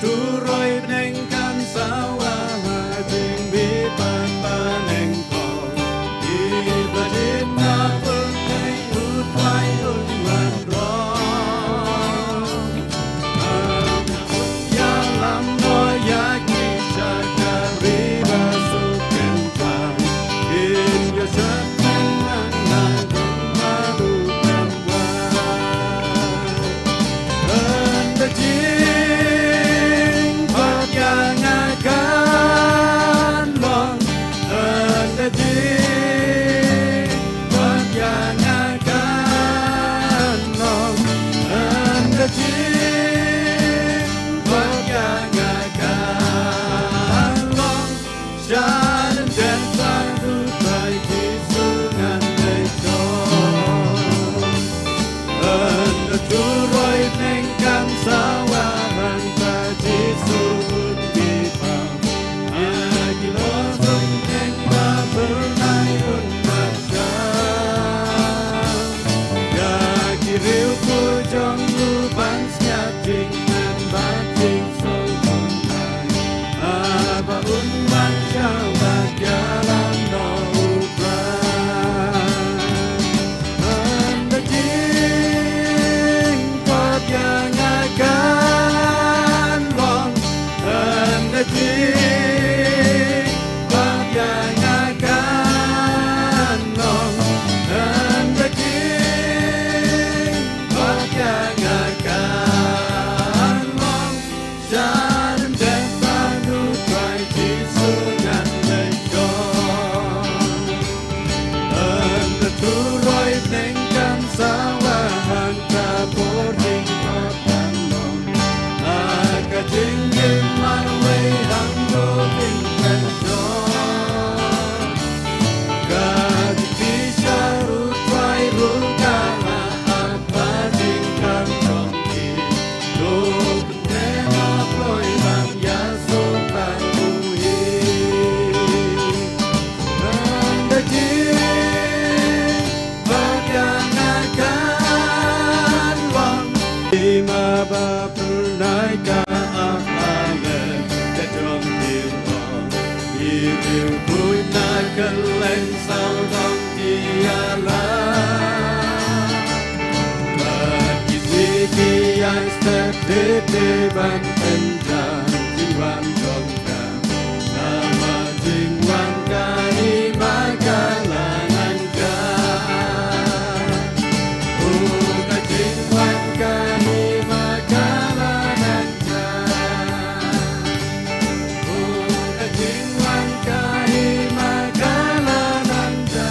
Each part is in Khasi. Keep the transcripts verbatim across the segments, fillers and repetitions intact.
Turoi bneng kan sawa ha jingbipat ba neng ko. Iba jin na pun nei ut wai un wan rong. Ana un ïalam no ïa ki shakri ba suk kynta. In ïa shat nang nang nang ma bu kan wan. Ynda jingpyllait ïa nga kan long, ynda jingpyllait ïa nga kan long, ynda jingpyllait ïa nga kan long. Sha lyndet ba u Trai Jisu ngan leit shong. Ynda turoi bneng kan sawa hangta Jisu un bipat. Ha ki losung bneng ba phyrnai un marjan. Ïa ki riewkhuid jong u ban sngap jingman bad jingsngewbha. Haba un wan sha bad ïalam noh u Trai. Ynda jingpyllait ïa nga kan long, ynda jingpyllait ïa nga kan long, ynda jingpyllait ïa nga kan long. Sha lyndet ba u Trai Jisu ngan leit shong. Ynda turoi bneng kan sawa hangta por jingpyllait kan long. Ha ka jingim marwei hangto phin wan shong. Ka jingbishar u Trai ruh ka la ap ha jingkam jong ki. To pynthei ma kloi ban ïasoh bad u hi. Ynda jingpyllait ïa nga kan long. Hima ba phyrnai ka ap ha lyndet jong ki long. Ki riewkhuid na kylleng sawdong ki ïalam. Bad ki sngi ki ïaid step tip tip ban pynjah jingwan jong ka. Namar jingwan ka hima ka la nang jah. O ka jingwan ka hima ka la nang jah. O ka jingwan ka hima ka la nang jah.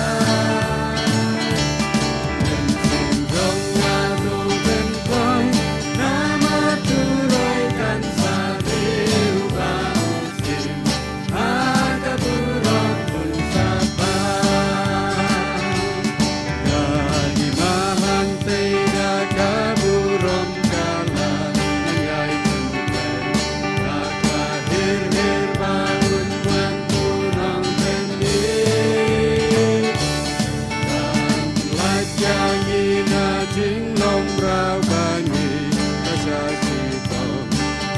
Mynsiem jong nga to pynkloi, namar turoi kan sa riew ba u shim ha ka burom un sa pang. Ka hima hangtei da ka burom ka la nang ïai pynkloi. Ka ka hir hir ba un wan tu nongpynim. Kan lait ïa ngi na jinglong mraw ba ngi ka shah shitom.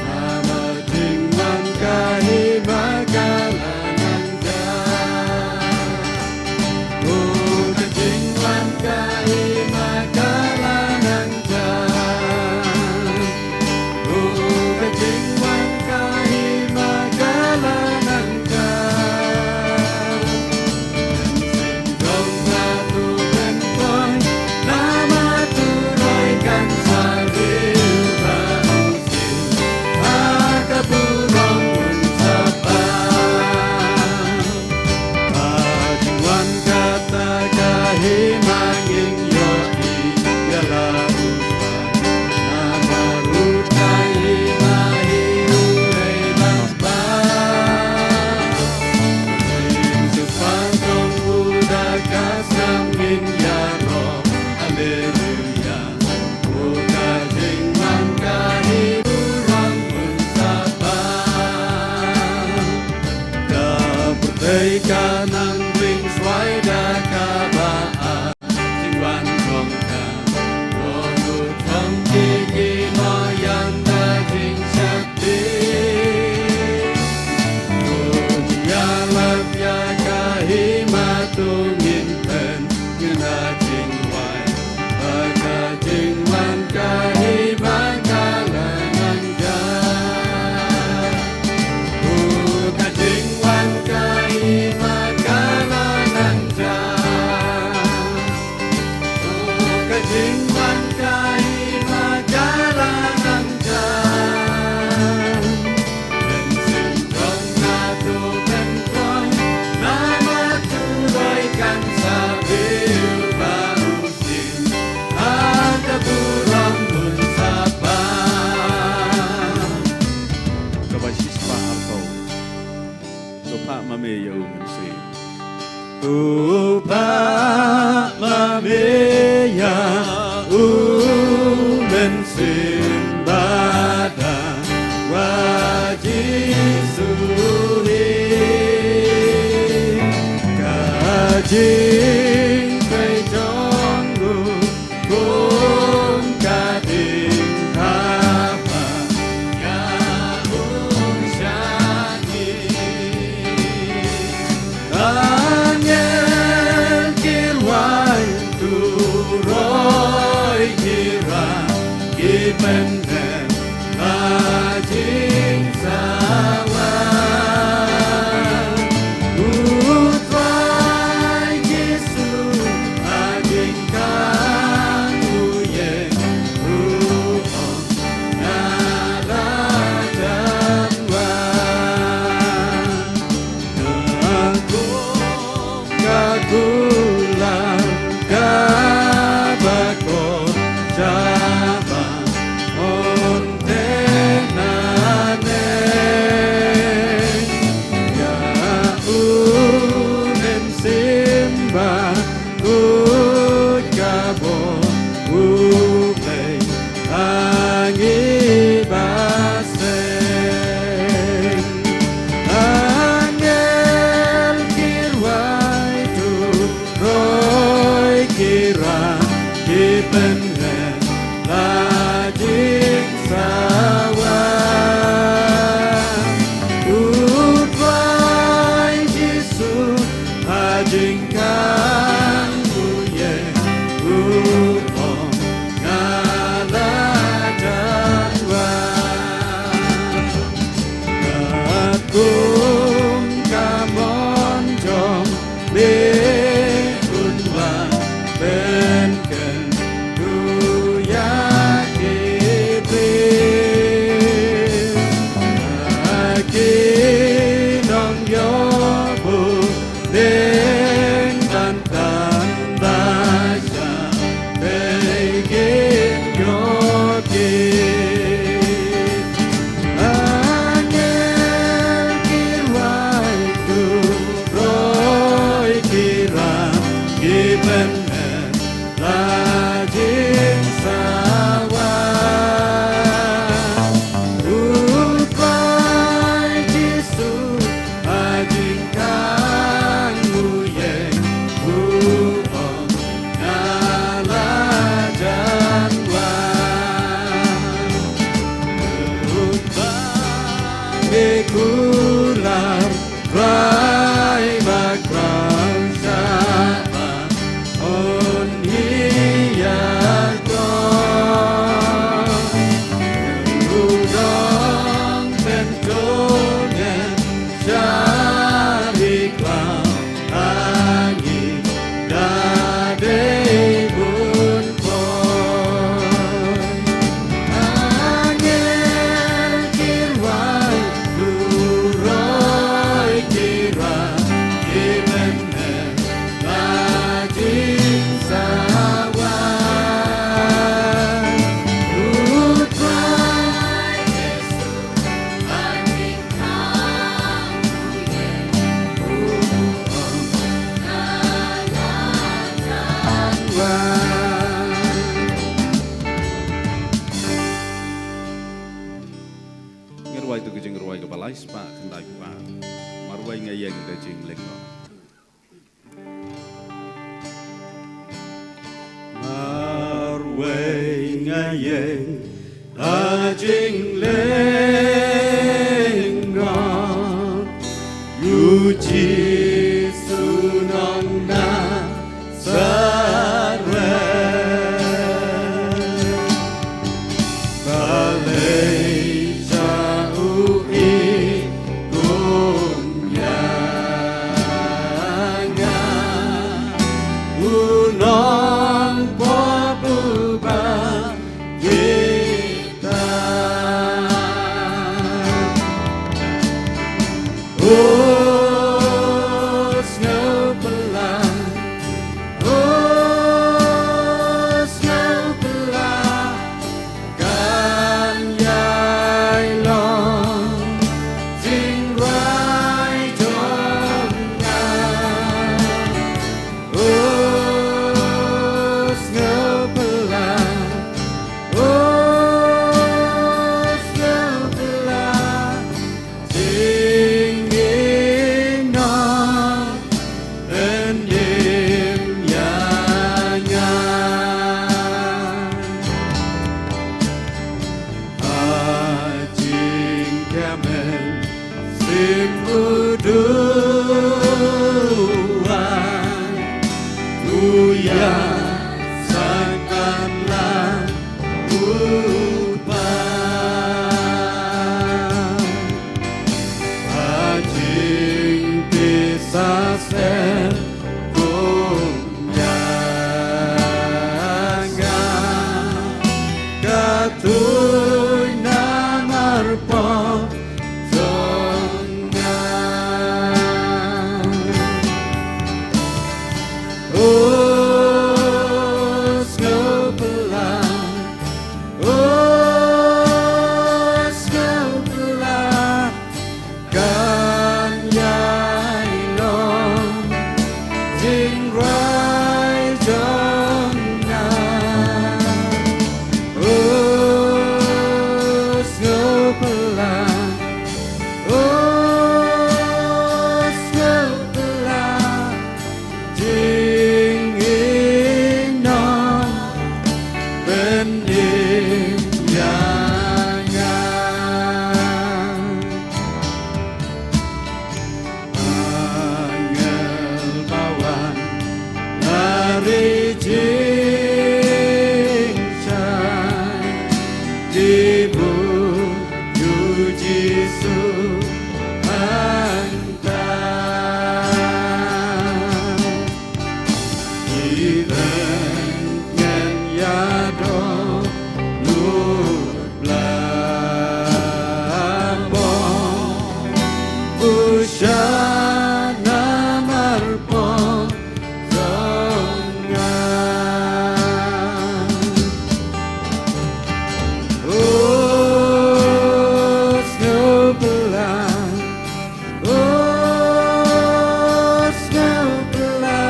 Namar jingwan ka hima ka la nang jah. O ka jingwan ka hima ka la nang jah. O ka jingwan ka hima ka la nang jah. Mynsiem jong nga to pynkloi, namar turoi kan sa riew ba u shim ha ka burom un sa pang. Ka jingwan kata ka hima ngin ïohi ïa la u Trai. Namar u Trai hima hi u dei ban pang. Jingsuhpang jong u da ka snam ngin ïaroh. Haleluya. U ka jingwan ka hi burom un sa pang. Ka pyrthei ka nang blingswai da kaba ai jingwan jong ka. Ko nu jong ki ki nongïalam da jingshakri. Phah ma me ïa u Mynsiem. To phah ma me ïa u Mynsiem Bakhuid, Jisu hi ka jingpynjot jong u kum ka diengphna. Ïa u shah ïing angel ki rwai, turoi ki rah, ki pynheh la jingsawa. U Trai Jisu ha jingkhang u ïeng, u ong, nga la jan wan. Nga kum ka kular kaba kor shabar, un theh nangne ïa u Mynsiem Bakhuid ka bor U Blei ha ngi ba seng. Angel ki rwai, turoi ki rah, ki pynheh la jingsawa. U Trai Jisu ha jingkhang u ïeng, u ong, nga la jan wan. Nga kum ka mon jong me, un wan pynkyntu ïa ki briew. Ïa ki nongïoh buh dieng ban tan ba shah, peit, ki ïoh kit. Angel ki rwai, turoi ki rah, ki pynheh la jingsawa. U Trai Jisu ha jingkhang u ïeng, u ong, nga la jan wan. Lut ba me kular, Trai Bakhuid, shabar, un hi ïa kong. U dang pynthut ngen sha ri khlaw ha ngi, da dei bun poi. Angel ki rwai, turoi ki rah, ki pynheh la jingsawa. U Trai Jisu ha jingkhang u ïeng, u ong, nga la jan wan. Ngi rwai ïa ka jingrwai kaba lai spah khyndai spah. Marwei nga ïeng da jinglyngngoh. Marwei nga ïeng da jinglyngngoh, ïa u Jisu nong Nasaret. Balei sha u i kum ïa nga, u nongpop uba kita. O sngewphylla, o sngewphylla, kan ïai long jingrwai jong Im u duwai, u ïa sangkan lang u pa. Ha jingpisa sem kum ïa nga, ka tuid na marpong jong nga. O sngewpla, o sngewpla, kan ïai long jingrwai jong nga. O sngewpla, o sngewpla, jingïainong pynim ïa nga. Angel ba wan na ri jingshai, ki buh ïa u Jisu hangta. Ki reng ngen ïa dohnud bla bong, u shah na marpong jong nga. O sngewpla, o sngewpla,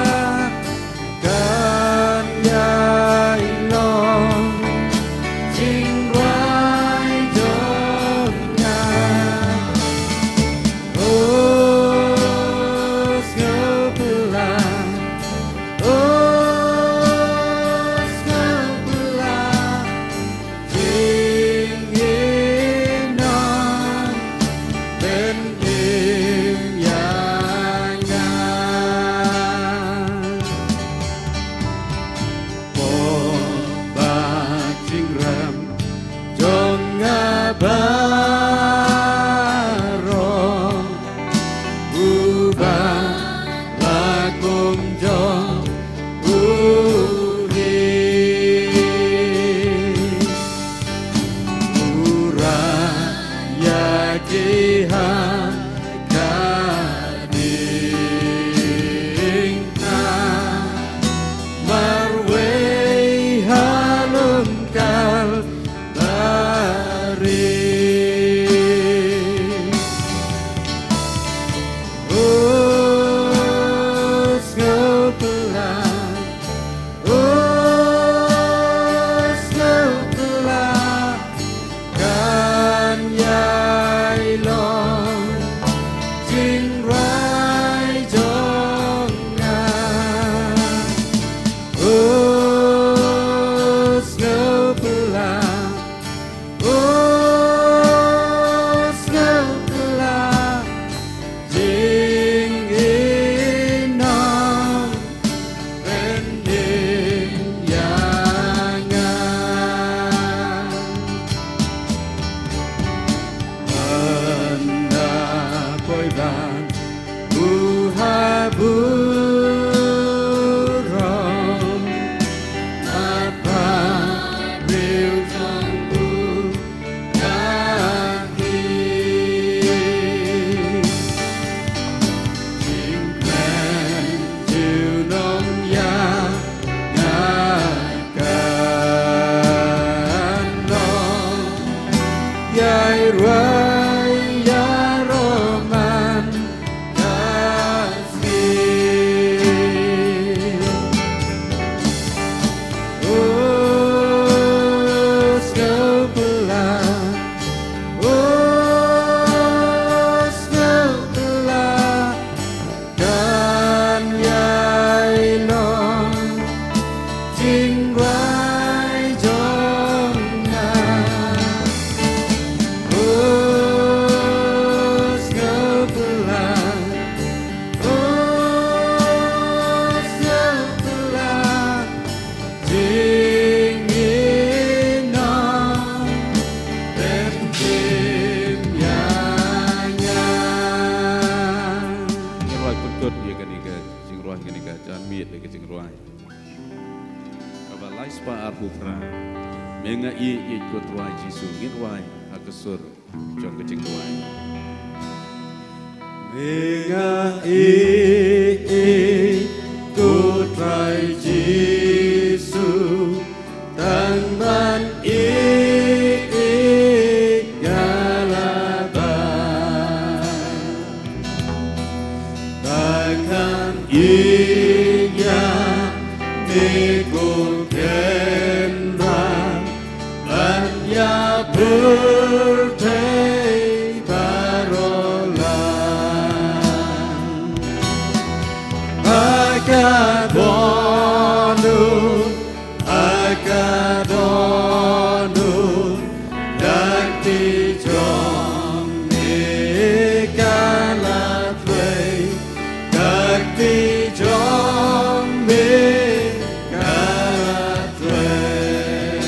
kan ïai long jingrwai jong nga. O sngewpla, o sngewpla, jingïainong pynim ïa nga. Pop bad jingrem jong nga baroh, uba la kum jong u hi. U rah ïa ki ha Ïa kane ka jingrwai, kane ka janmiet ïa ka jingrwai kaba lai spah arphew phra. Me nga ïeit, ïeit ko Trai Jisu, ngin wai ha ka sur jong ka jingrwai. Me nga ïeit, ïeit ko Trai Jisu, tang ban ïeit, ïeit nga la bam. Ba kham ïeit ïa me ko Kynrad, ban ïa pyrthei baroh lang. Ha ka dohnud, ha ka dohnud, ka kti jong me ka la trei, ka kti jong me ka la trei.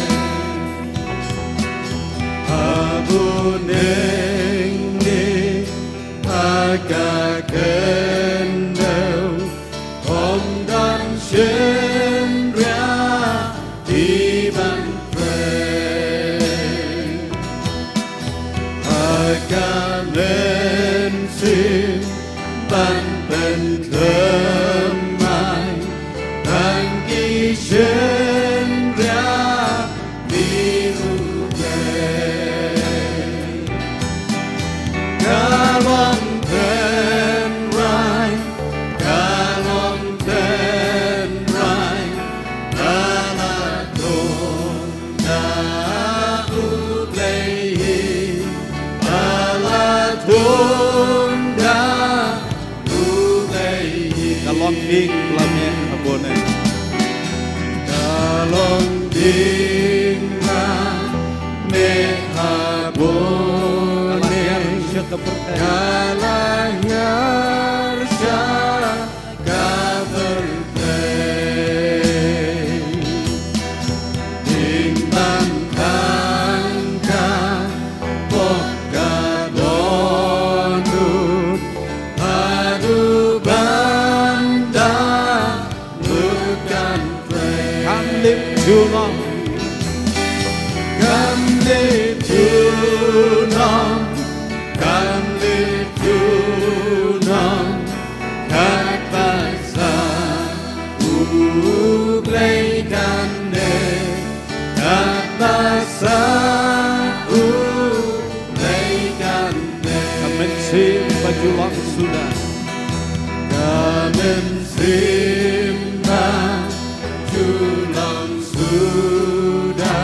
Ha bneng ne ha ka khyndew, ym don shynriah hi ban trei. Ha ka mynsiem ban pynthymmai, tang ki shynriah hi U Blei. Ka long tynrai, ka long tynrai, ka la thung da U Blei hi, ka la thung da U Blei hi. Ka long ding la meh ha bneng. Ka long ding la meh ha bneng. Ka la hiar sha ka pyrthei. Ka la hiar sha ka pyrthei. Ding ban khang ka pok ka dohnud, haduh ban da lut kan trei. Kham lip junom. Kham lip junom. Kham lip junom. Katba sah U Blei kan dei. Katba sah U Blei kan dei. Ka mynsiem ba ju long suda. Ka mynsiem ba ju long suda.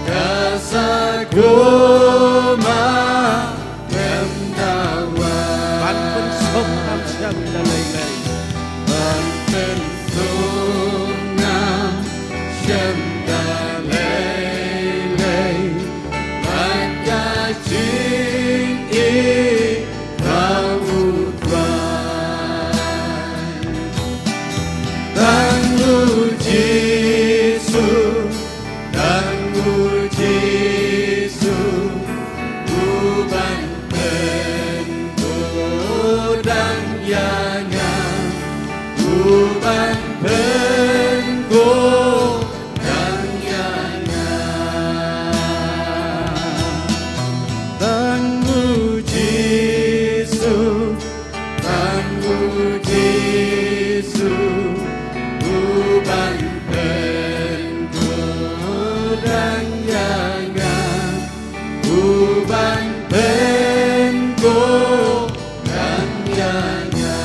Ka sa kumba khlem dawa. Ban pynsuk ngam shem da lei lei. Ban pynsuk ngam shem da lei lei. Bad ka jingïeit ha U Trai. Tang U Jisu, tang U Jisu, u ban pynkup dang ïa nga, u ban pynkup dang ïa nga. Tang U Jisu, tang U Jisu, u ban pynkup dang ïa nga, u ban pynkup dang ïa nga.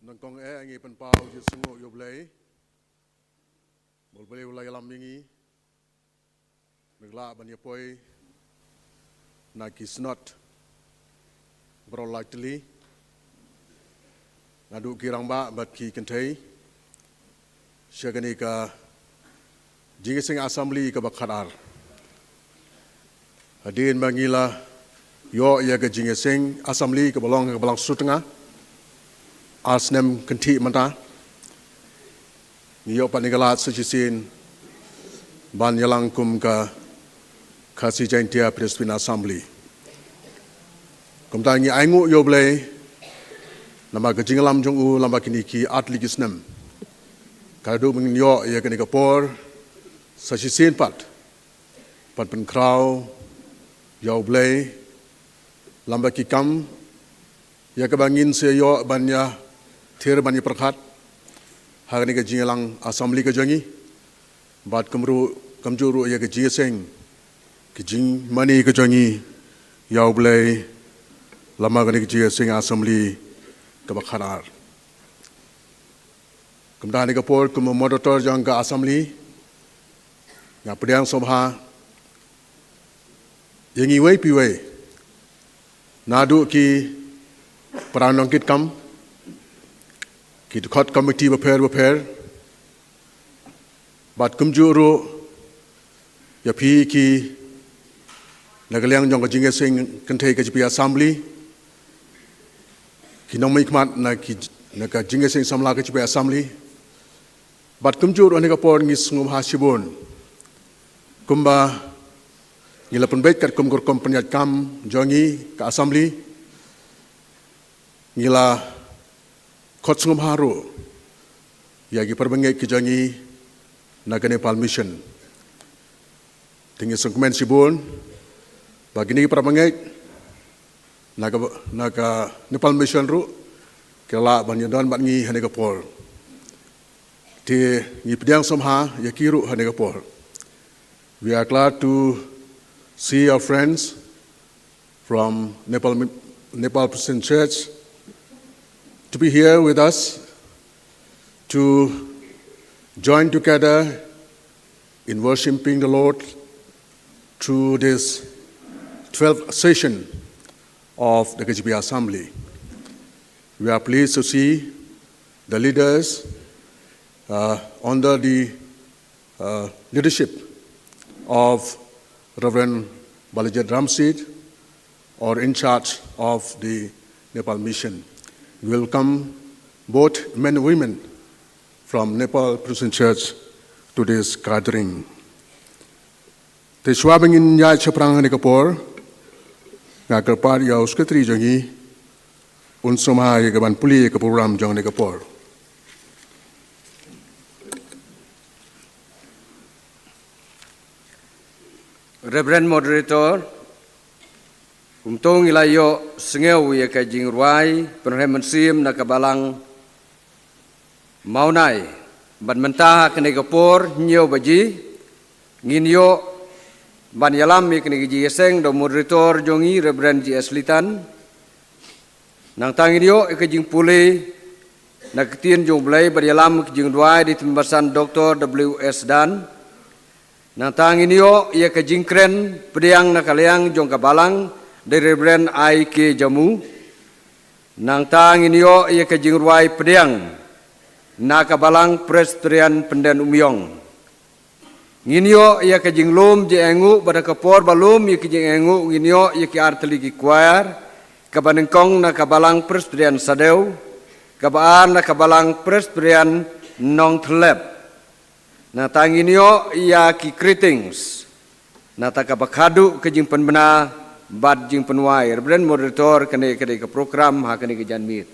Nangkong eh ngi pynpaw ïa ka jingsngewnguh ïa U Blei. Ba U Blei u la ïalam ïa ngi, me lah ban ïa poi na ki synod baroh lai tylli, naduh ki rangbah bad ki kynthei, sha kane ka jingïaseng assembly kaba khatar. Hadien ba ngi la ïoh ïa ka jingïaseng assembly kaba long ka balang sutnga ar snem kynthih mynta, ngi ïoh pat ïa ka lad sa shisien ban ïalang kum ka Khasi Jaintia Presbyterian Assembly. Kumta ngi ainguh ïa U Blei namar ka jingïalam jong u lem bad kine ki ar tylli ki snem. Ka la duh ba ngin ïoh ïa kane ka por sa shisien pat ban pynkhraw ïa U Blei lem bad ki kam ïa kaba ngin sa ïoh ban ïa thir ban ïa pyrkhat ha kane ka jingïalang assembly ka jong ngi. Bad kumjuh ruh, kumjuh ruh ïa ka jingïaseng, ka jingmane ka jong ngi ïa U Blei lem bad kane ka jingïaseng assembly kaba khatar. Kumta ha kane ka por kum u moderator jong ka assembly, nga pdiang sngewbha ïa ngi iwei pa iwei, naduh ki para nongkitkam, ki dkhot komiti bapher bapher, bad kumjuh ruh ïa phi ki na ka liang jong ka jingïaseng kynthei ka J P A Assembly, ki nongmihkhmat na ki, na ka jingïaseng samla ka J P A Assembly. Bad kumjuh ruh ha kane ka por ngi sngewbha shibun kumba ngi la pynbeit katkum ka rukom pynïaid kam jong ngi ka assembly, ngi la khot sngewbha ruh ïa ki parabangeit ki jong ngi na ka Nepal Mission. Te ngi sngewkmen shibun ba kine ki parabangeit na ka, na ka Nepal Mission ruh ki la lah ban ïadon bad ngi ha kane ka por. Te ngi pdiang sngewbha ïa ki ruh ha kane ka por. We are glad to see our friends from Nepal, Nepal Presbyterian Church to be here with us to join together in worshiping the Lord through this twelfth session of the K J P Assembly. We are pleased to see the leaders, uh, under the, uh, leadership of Reverend Balaji Dramsit, or in charge of the Nepal Mission. We welcome both men and women from Nepal Presbyterian Church to this gathering. Te shuwa ba ngin ïaid shaphrang ha kane ka por, nga kyrpad ïa u Secretary jong ngi, un sngewbha ïa ka ban pule ïa ka program jong kane ka por. Reverend Moderator, kumto ngi la ïohsngew ïa ka jingrwai pynrem mynsiem na ka Balang Mawnai. Bad mynta ha kane ka por hynñiew baje ngin ïoh ban ïalam ïa kane ka jingïaseng da u Moderator jong ngi Reverend G S Litan. Nangta ngin ïoh ïa ka jingpule na ka ktien jong U Blei bad ïalam ka jingduwai da i Tymmen Basan Doctor W S Dan. Nangta ngin ïoh ïa ka jingkren pdiang na ka liang jong ka Balang da i Reverend I K Jamu. Nangta ngin ïoh ïa ka jingrwai pdiang na ka Balang Presbyterian Pyndengumiong. Ngin ïoh ïa ka jinglum jingïainguh bad ha ka por ba lum ïa ka jingïainguh ngin ïoh ïa ki ar tylli ki choir, kaba nyngkong na ka Balang Presbyterian Sadew, kaba ar na ka Balang Presbyterian Nongthyllep. Nangta ngin ïoh ïa ki greetings. Nangta kaba khadduh ka jingpynbna bad jingpynwai. Reverend Moderator, kane ka dei ka program ha kane ka janmiet.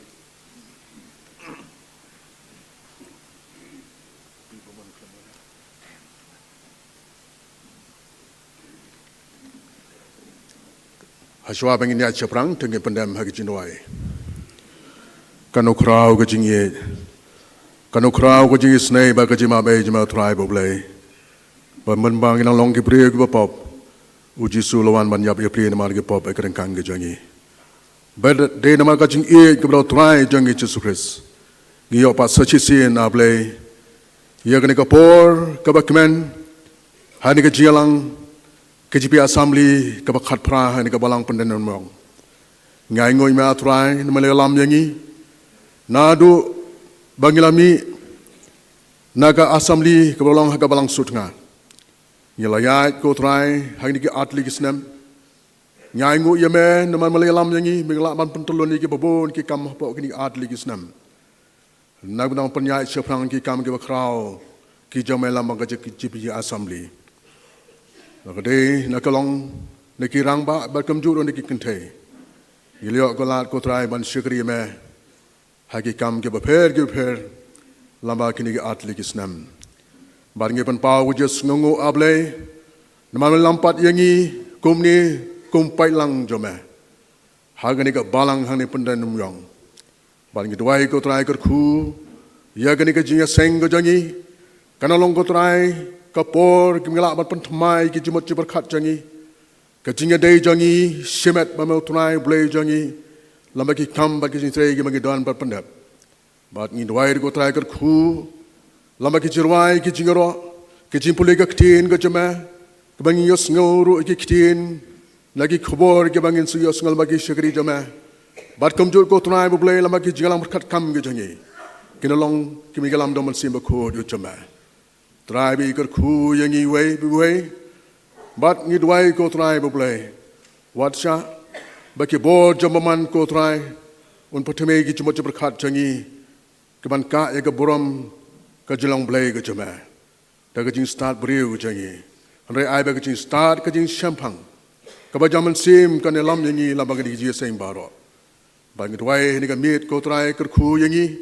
Hashwa ba ngin ïaid shaphrang, to ngin pyndem ha ka jingduwai. Kano khraw ka jingïeit, kano khraw ka jingisynei bad ka jingmabei jong me, Trai bad U Blei, ba mynba ngi nang long ki briew kiba pop, u Jisu u la wan ban ïap ïapli namar ki pop bad ki ryngkang ki jong ngi. Bad dei namar ka jingïeit kaba la u Trai jong ngi Jisu Khrist, Ngi ïoh pat sa shisien, A Blei, ïa kane ka por kaba kmen ha kane ka jingïalang ka G P Assembly kaba khatphra ha kane ka balang Pyndenumwiong. Ngi ainguh ïa me, A Trai, namar me la ïalam ïa ngi naduh ba ngi la mih na ka Assembly kaba long ha ka Balang Sutnga. Ngi la ïaid, ko Trai, ha kine ki artylli ki snem. Ngi ainguh ïa me namar me la ïalam ïa ngi, me la lah ban pyntyllun ïa kiba bun ki kam hapoh kine ki artylli ki snem. Na ka bynta ban pynïaid shaphrang ki kam kiba khraw ki jong me lyngba ka G P Assembly. Na ka dei, na ka long, na ki rangbah bad kumjuh ruh na ki kynthei. Ngi la ïoh ka lad, ko Trai, ban shakri ïa me ha ki kam kiba pher kiba pher lyngba kine ki artylli ki snem. Bad ngi pynpaw ka jingsngewnguh, A Blei, namar me la ïalam pat ïa ngi kumne kum paidlang jong me ha kane ka balang hangne Pyndenumwiong. Bad ngi duwai, ko Trai, kyrkhu ïa kane ka jingïaseng ka jong ngi, kan long, ko Trai, ka por kaba ngi lah ban pynthymmai ki jingmut jingpyrkhat jong ngi, ka jingïadei jong ngi shimet bad me, ko Trai Blei jong ngi, lyngba ki kam bad ki jingtrei kiba ngi don bad pyndep. Bad ngi duwai, ko Trai, kyrkhu lyngba ki jingrwai, ki jingïaroh, ki jingpule ka ktien ka jong me, kiba ngin ïohsngew ruh ïa ki ktien na ki khubor kiba ngin sa ïohsngew lyngba ki shakri jong me. Bad kumjuh, ko Trai ba Blei, lyngba ki jingïalang pyrkhat kam ki jong ngi, kin long kiba ïalam da u Mynsiem Bakhuid jong me. Trai, ba kyrkhu ïa ngi iwei pa iwei. Bad ngi duwai, ko Trai ba Blei, wat shah ba ki bor jong bymman, ko Trai, un pynthymmai ki jingmut jingpyrkhat jong ngi, kiban kah ïa ka burom ka jinglong Blei ka jong me da ka jingstad briew ka jong ngi. Hynrei ai ba ka jingstad, ka jingshemphang kaba jong u Mynsiem kan ïalam ïa ngi lyngba kine ki jingïaseng baroh. Bad ngi duwai, ha kane ka miet, ko Trai, kyrkhu ïa ngi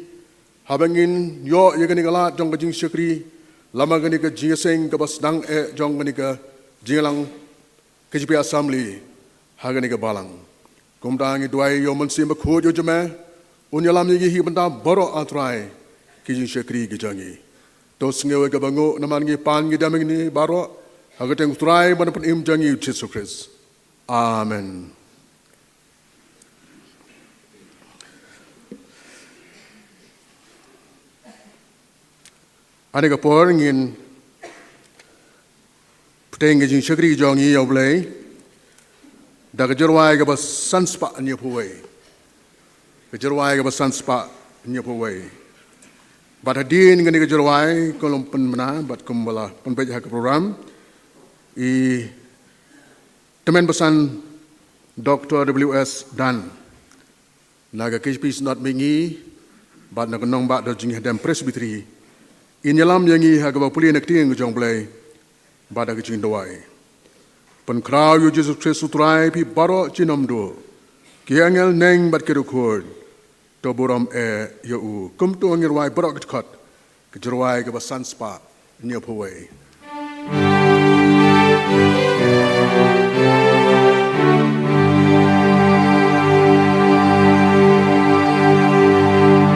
haba ngin ïoh ïa kane ka lad jong ka jingshakri lyngba kane ka jingïaseng kaba sdang eh jong kane ka jingïalang ka G P Assembly ha kane ka balang. Kumta ngi duwai ïa u Mynsiem Bakhuid jong me, un ïalam ïa ngi ha ki bynta baroh, A Trai, ki jingshakri ki jong ngi. To sngew ïa kaba nguh, namar ngi pan ngi dem ïa kine baroh ha ka kyrteng u Trai bad u Nongpynim jong ngi, u Jisu Khrist. Amen. Ha kane ka por ngin pynbeit ïa ka jingshakri jong ngi ïa u Blei da ka jingrwai kaba san spah hynñiewphew wei. Ka jingrwai kaba san spah hynñiewphew wei. Bad hadien kane ka jingrwai, kumba la pynbna bad kumba la pynbeit ha ka program, i Tymmen Basan Doctor W S Dan na ka K J P Synod Mihngi bad na ka Nongbah Darjingihdem Presbytery in ïalam ïa ngi ha kaba pule na ka ktien ka jong u Blei bad ha ka jingduwai. Pynkhraw ïa u Jisu Khrist u Trai, phi baroh ki nongduh, ki angel neng bad ki riewkhuid, to burom eh ïa u. Kumto ngin rwai baroh ki dkhot ka jingrwai kaba san spah hynñiewphew wei.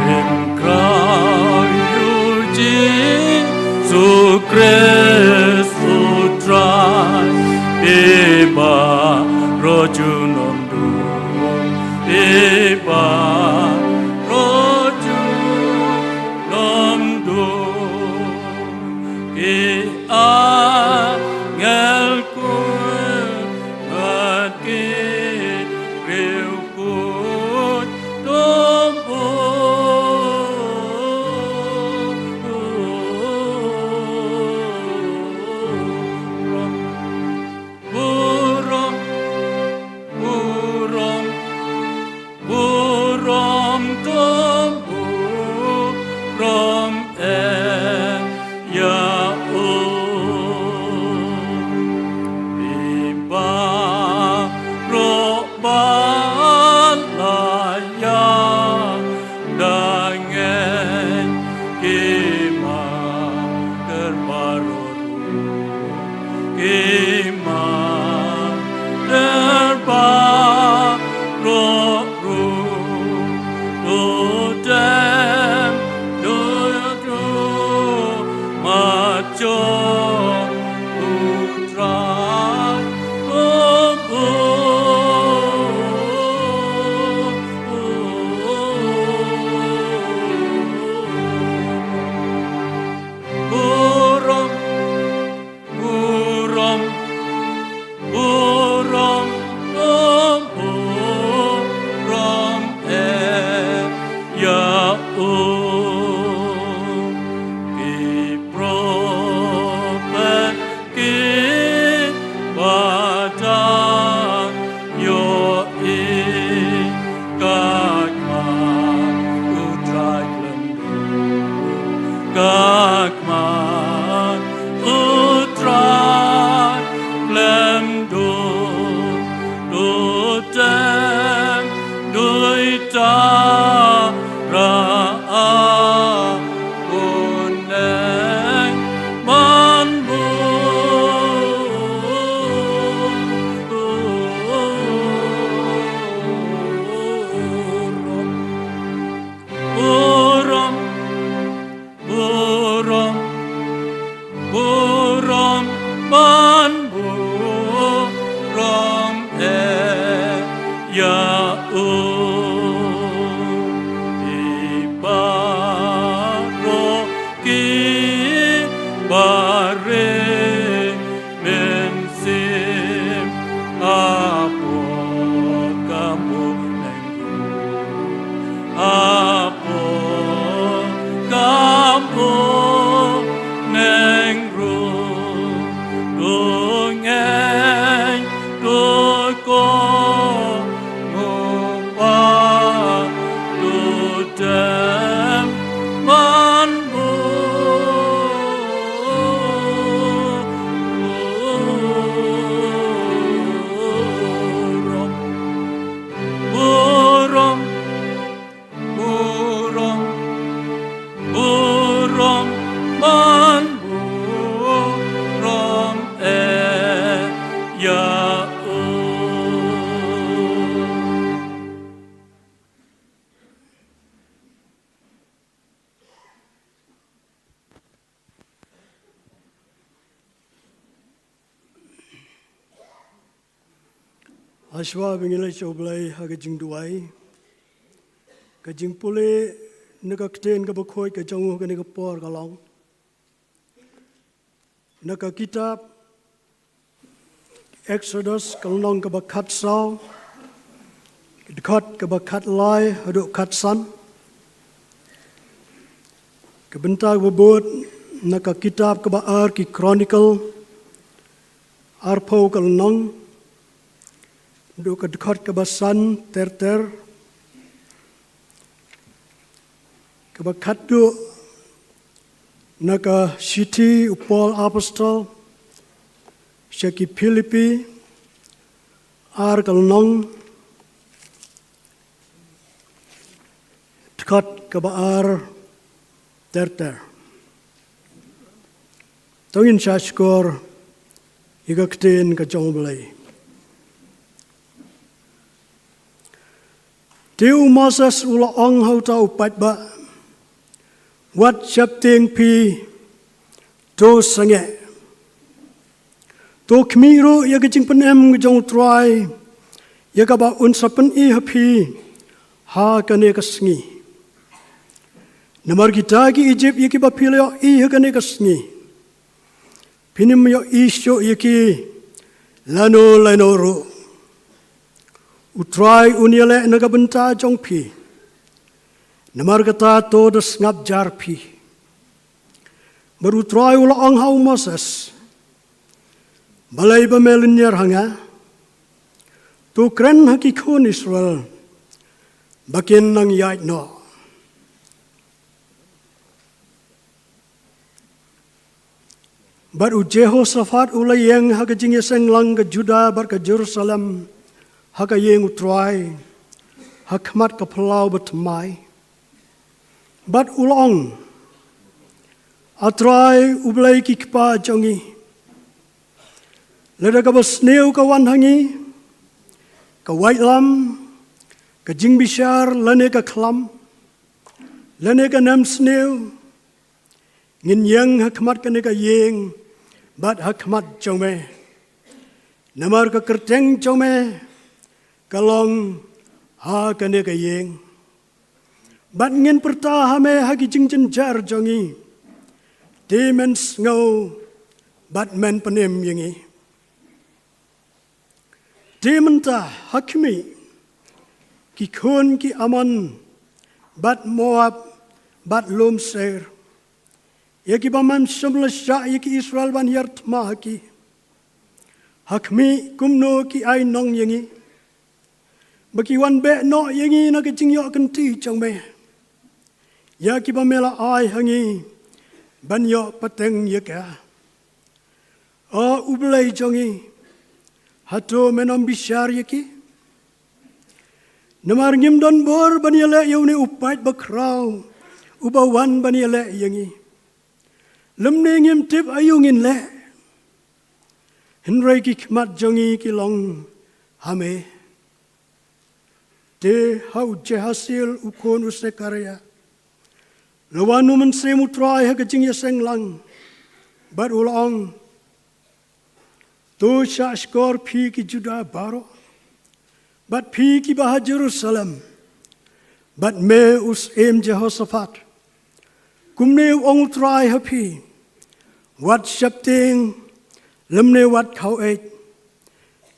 Pynkhraw ïa u Jisu Khrist u Trai, phi baroh ki nongduh, phi baroh ki nongduh, ki angel khuid bad ki riewkhuid, to burom, burom, burom, burom, to burom eh ïa u. Phi baroh ba la ïada ngeit, ki martyr baroh ruh, ki martyr baroh ruh, to dem, to dem, ma jong u Trai, u, u, u, u. Pare mynsiem, apo kampo neng ru, apo kampo neng ru, du ngeng du ko, ngu pa du tem man bu rom, bu rom, bu rom, bu rom man bu rom e ya u. Hashwa ba ngin leit sha U Blei ha ka jingduwai, ka jingpule na ka ktien kaba khuid ka jong u ha kane ka por ka long na ka kitab Exodus ka lynnong kaba khatsaw, dkhot kaba khatlai haduh khatsan. Ka bynta kaba bud na ka kitab kaba ar ki Chronicle, arphew ka lynnong, haduh ka dkhot kaba san ter ter. Kaba khatduh na ka shithi u Paul Apostol sha ki Philippi, ar ka lynnong, dkhot kaba ar ter ter. To ngin shah shkor ïa ka ktien ka jong U Blei. Te u Moses u la ong ha uta u paidbah, wat sheptieng phi, to sangeh. To khmih ruh ïa ka jingpynim ka jong U Trai, ïa kaba un sa pyni ha phi ha kane ka sngi. Namar kita ki Ijipt ïa kiba phi la ïohi ha kane ka sngi, phin ym ïohi shuh ïa ki lano lano ruh. U Trai un ïaleh na ka bynta jong phi, namar kata to da sngap jar phi. Bad U Trai u la ong ha u Moses, balei ba me lynñiar ha nga? To kren ha ki khun Israel ba kin nang ïaid noh. Bad u Jehoshaphat u la ïeng ha ka jingïaseng lang ka Judah bad ka Jerusalem ha ka ïing U Trai, ha khmat ka phyllaw bathymmai. Bad u la ong, A Trai U Blei ki kpa jong ngi, lada kaba sniew ka wan ha ngi, ka waitlam, ka jingbishar lane ka khlam, lane ka nemsniew, ngin ïeng ha khmat kane ka ïing bad ha khmat jong me. Namar ka kyrteng jong me ka long ha kane ka ïing. Bad ngin pyrta ha me ha ki jingjynjar jong ngi. Te men sngew bad men pynim ïa ngi. Te mynta ha khmih, ki khun ki Ammon bad Moab bad lum Seir, ïa kiba mem shym la shah ïa ki Israel ban hiar thma ha ki, ha khmih kumno ki ai nong ïa ngi, ba ki wan beh noh ïa ngi na ka jingïoh kynti jong me, ïa kiba me la ai ha ngi ban ïoh pateng ïa ka. O U Blei jong ngi, hato men ym bishar ïa ki? Namar ngim don bor ban ïaleh ïa une u paid bakhraw uba wan ban ïaleh ïa ngi, lymne ngim tip aïu ngin leh. Hynrei ki khmat jong ngi ki long ha me. Te ha u Jahaziel u khun u Sekaria la wan u Mynsiem U Trai ha ka jingïaseng lang, bad u la ong, To shah shkor phi ki Judah baroh, bad phi kiba ha Jerusalem, bad me u syiem Jehoshaphat, kumne u ong U Trai ha phi, Wat sheptieng lymne wat khaw-eit,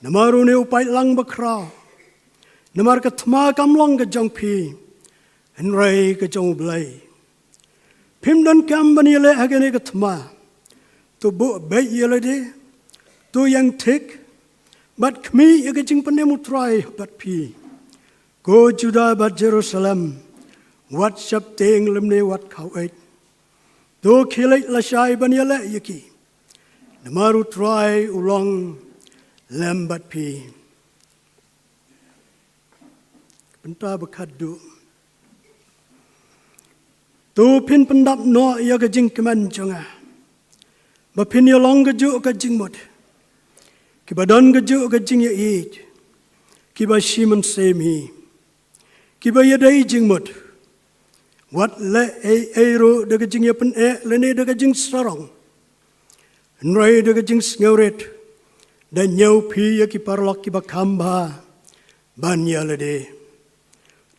namar une u paidlang bakhraw. Namar ka thma kam long ka jong phi, hynrei ka jong U Blei. Phim donkam ban ïaleh ha kane ka thma. To buh beit ïa lade, to ïeng thik, bad khmih ïa ka jingpynim U Trai bad phi. Ko Judah bad Jerusalem, wat sheptieng lymne wat khaw-eit. To khie leit lashai ban ïaleh ïa ki, namar U Trai u long lem bad phi. Bynta ba khatduh. To phin pyndap noh ïa ka jingkmen jong nga, ba phin ïalong kajuh ka jingmut, kiba don kajuh ka jingïaieit, kiba shi mynsiem hi, kiba ïadei jingmut. Wat leh ei ei ruh da ka jingïapyneh lane da ka jingsarong, hynrei da ka jingsngewrit, da ñiew phi ïa ki paralok kiba kham bha ban ïa lade.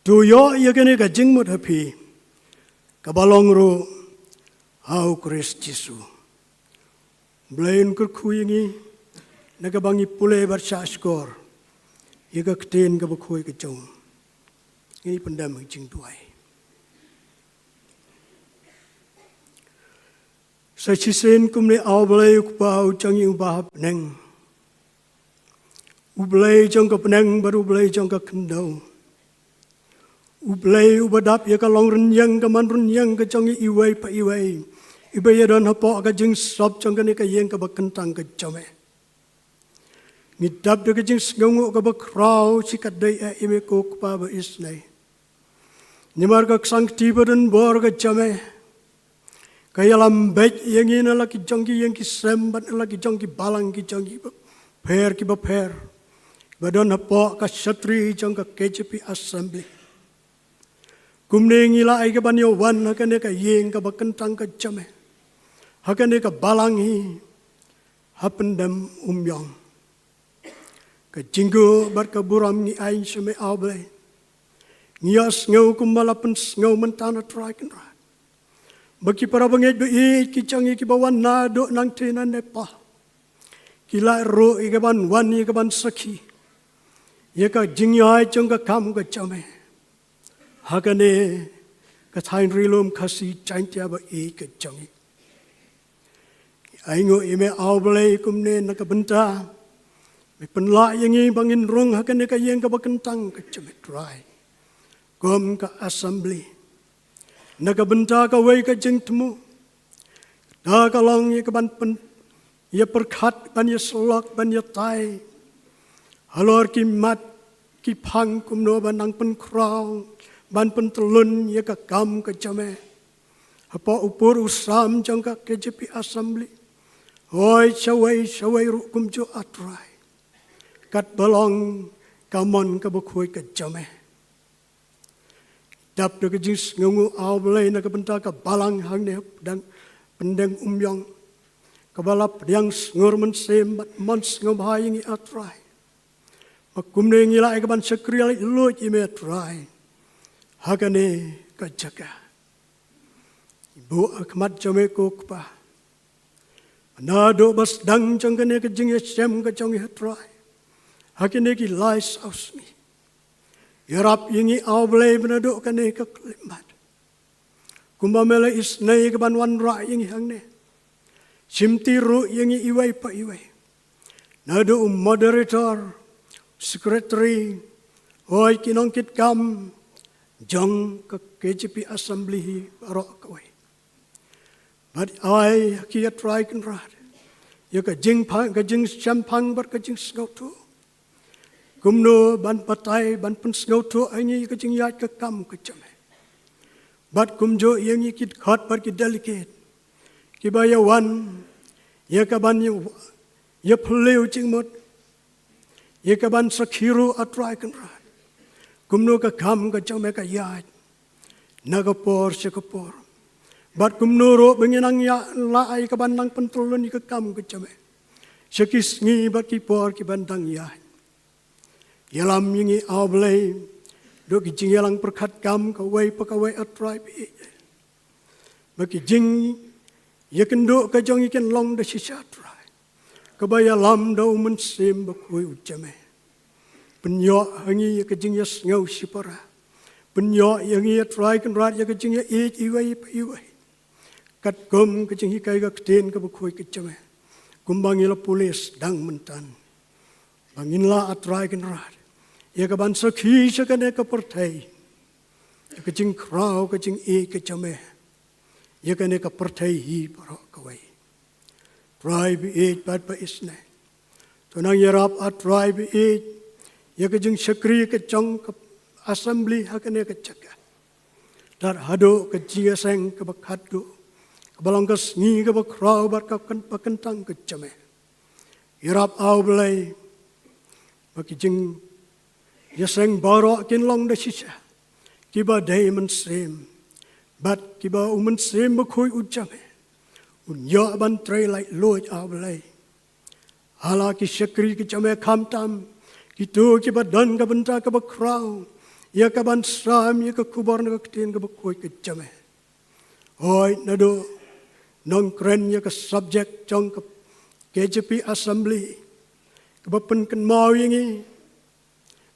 To ïoh ïa kane ka jingmut ha phi, kaba long ruh ha U Khrist Jisu. Blei un kyrkhu ïa ngi na kaba ngi pule bad shah shkor ïa ka ktien kaba khuid ka jong u. Ngin pyndem ha ka jingduwai. Sa shisien kumne, A Blei U Kpa u jong ngi uba ha bneng, U Blei jong ka bneng bad U Blei jong ka khyndew, U Blei uba dap ïa ka long rynïeng ka man rynïeng ka jong ngi iwei pa iwei, iba ïadon hapoh ka jingsop jong kane ka ïing kaba kyntang ka jong me. Ngi dap da ka jingsngewnguh kaba khraw shi katdei, eh, ïa me ko Kpa ba isynei. Namar ka ksangkti ba donbor ka jong me, ka ïalam beit ïa ngi na la ki jong ki ïing ki sem bad na la ki jong ki balang ki jong ki bapher ki bapher, ba don hapoh ka shatri jong ka K J P Assembly. Kumne ngi la ai ka ban ïa wan ha kane ka ïing kaba kyntang ka jong me, ha kane ka balang hi, ha Pyndem Umïong. Ka jingïoh bad ka burom ngi ai sha me, A Blei. Ngi ïa sngew kumba la pynsngew mynta, A Trai Kynrad, ba ki para bangeit ba ïeit ki jong ngi kiba wan naduh nangtei na Nepal, ki la ruh ïa ka ban wan ïa ka ban sakhi ïa ka jingïaid jong ka kam ka jong me ha kane ka thaiñ ri lum Khasi Jaiñtia ba ïeit ka jong ngi. Ai nguh ïa me, A Blei, kumne na ka bynta me pynlah ïa ngi ba ngin rung ha kane ka ïing kaba kyntang ka jong me, Trai, kum ka assembly. Na ka bynta kawei ka jingthmu, da ka long ïa ka ban pyn, ïa pyrkhat, ban ïa syllok, ban ïa tai halor ki mat ki phang kumno ban nang pynkhraw, ban pyntyllun ïa ka kam ka jong me hapoh u pur u sam jong ka K J P Assembly. Hooid, shawei shawei ruh kumjuh, A Trai, katba long ka mon kaba khuid ka jong me. Dap da ka jingsngewnguh, A Blei, na ka bynta ka balang hangne ha Pyndem, Pyndem Umïong, kaba la pdiang sngur mynsiem bad mon sngewbha ïa ngi, A Trai, ba kumne ngi la ïa ka ban shakri laitluid ïa me, A Trai, ha kane ka jaka. Buh ha khmat jong me ko Kpa, naduh ba sdang jong kane ka jingïashem ka jong ngi, A Trai, ha kine ki lai saw sngi. Ïarap ïa ngi, A Blei, ba naduh kane ka khyllipmat, kumba me la isynei ka ban wanrah ïa ngi hangne, shimti ruh ïa ngi iwei pa iwei, naduh u moderator, secretary, hooid, ki nongkitkam jong ka K J P Assembly hi baroh kawei. Bad ai ha ki, A Trai Kynrad, ïa ka jingphang, ka jingshemphang bad ka jingsngewthuh, kumno ban batai, ban pynsngewthuh ïa ngi ïa ka jingïaid ka kam ka jong me. Bad kumjuh ïa ngi ki dkhot bad ki delegate kiba ïa wan ïa ka ban ïa, ïa phylliew jingmut, ïa ka ban sakhi ruh, A Trai Kynrad, kumno ka kam ka jong me ka ïaid na ka por sha ka por, bad kumno ruh ba ngin nang ïa lah ïa ka ban nang pyntyllun ïa ka kam ka jong me sha ki sngi bad ki por ki ban dang ïaid. Ïalam ïa ngi, A Blei, da ki jingïalang pyrkhat kam kawei pa kawei, A Trai, ba ïeit, ba ki jing, Ïakynduh ka jong ngi kan long da shisha Trai, kaba ïalam da u Mynsiem Bakhuid u jame. Pynïoh ha ngi ïa ka jingïasngew shipara. Pynïoh ïa ngi, ïa Trai Kynrad, ïa ka jingïaieit iwei pa iwei, katkum ka jinghikai ka Ktien kaba khuid ka jame, kumba ngi la pule sdang mynta. Ba ngin lah, A Trai Kynrad, ïa kaban sakhi sha kane ka pyrthei ïa ka jingkhraw ka jingïeit ka jame, ïa kane ka pyrthei hi baroh kawei. Trai baieit bad baisnei, to nang ïarap, A Trai baieit, ïa ka jingshakri ka jong ka assembly ha kane ka jaka. Tad haduh ka jingïaseng kaba khatduh, kaba long ka sngi kaba khraw bad ka kyn-, ba kyntang ka jame. Ïarap, A Blei, ba ki jingïaseng baroh kin long da shisha kiba dei mynsiem, bad kiba u Mynsiem Bakhuid u jame un ïoh ban trei laitluid, A Blei. Ha la ki shakri ki jame, khamtam kito kiba don ka bynta kaba khraw ïa kaban sam ïa ka khubor na ka Ktien kaba khuid ka jame. Hooid, naduh Nongkren ïa ka subject jong ka K J P Assembly, kaba pynkynmaw ïa ngi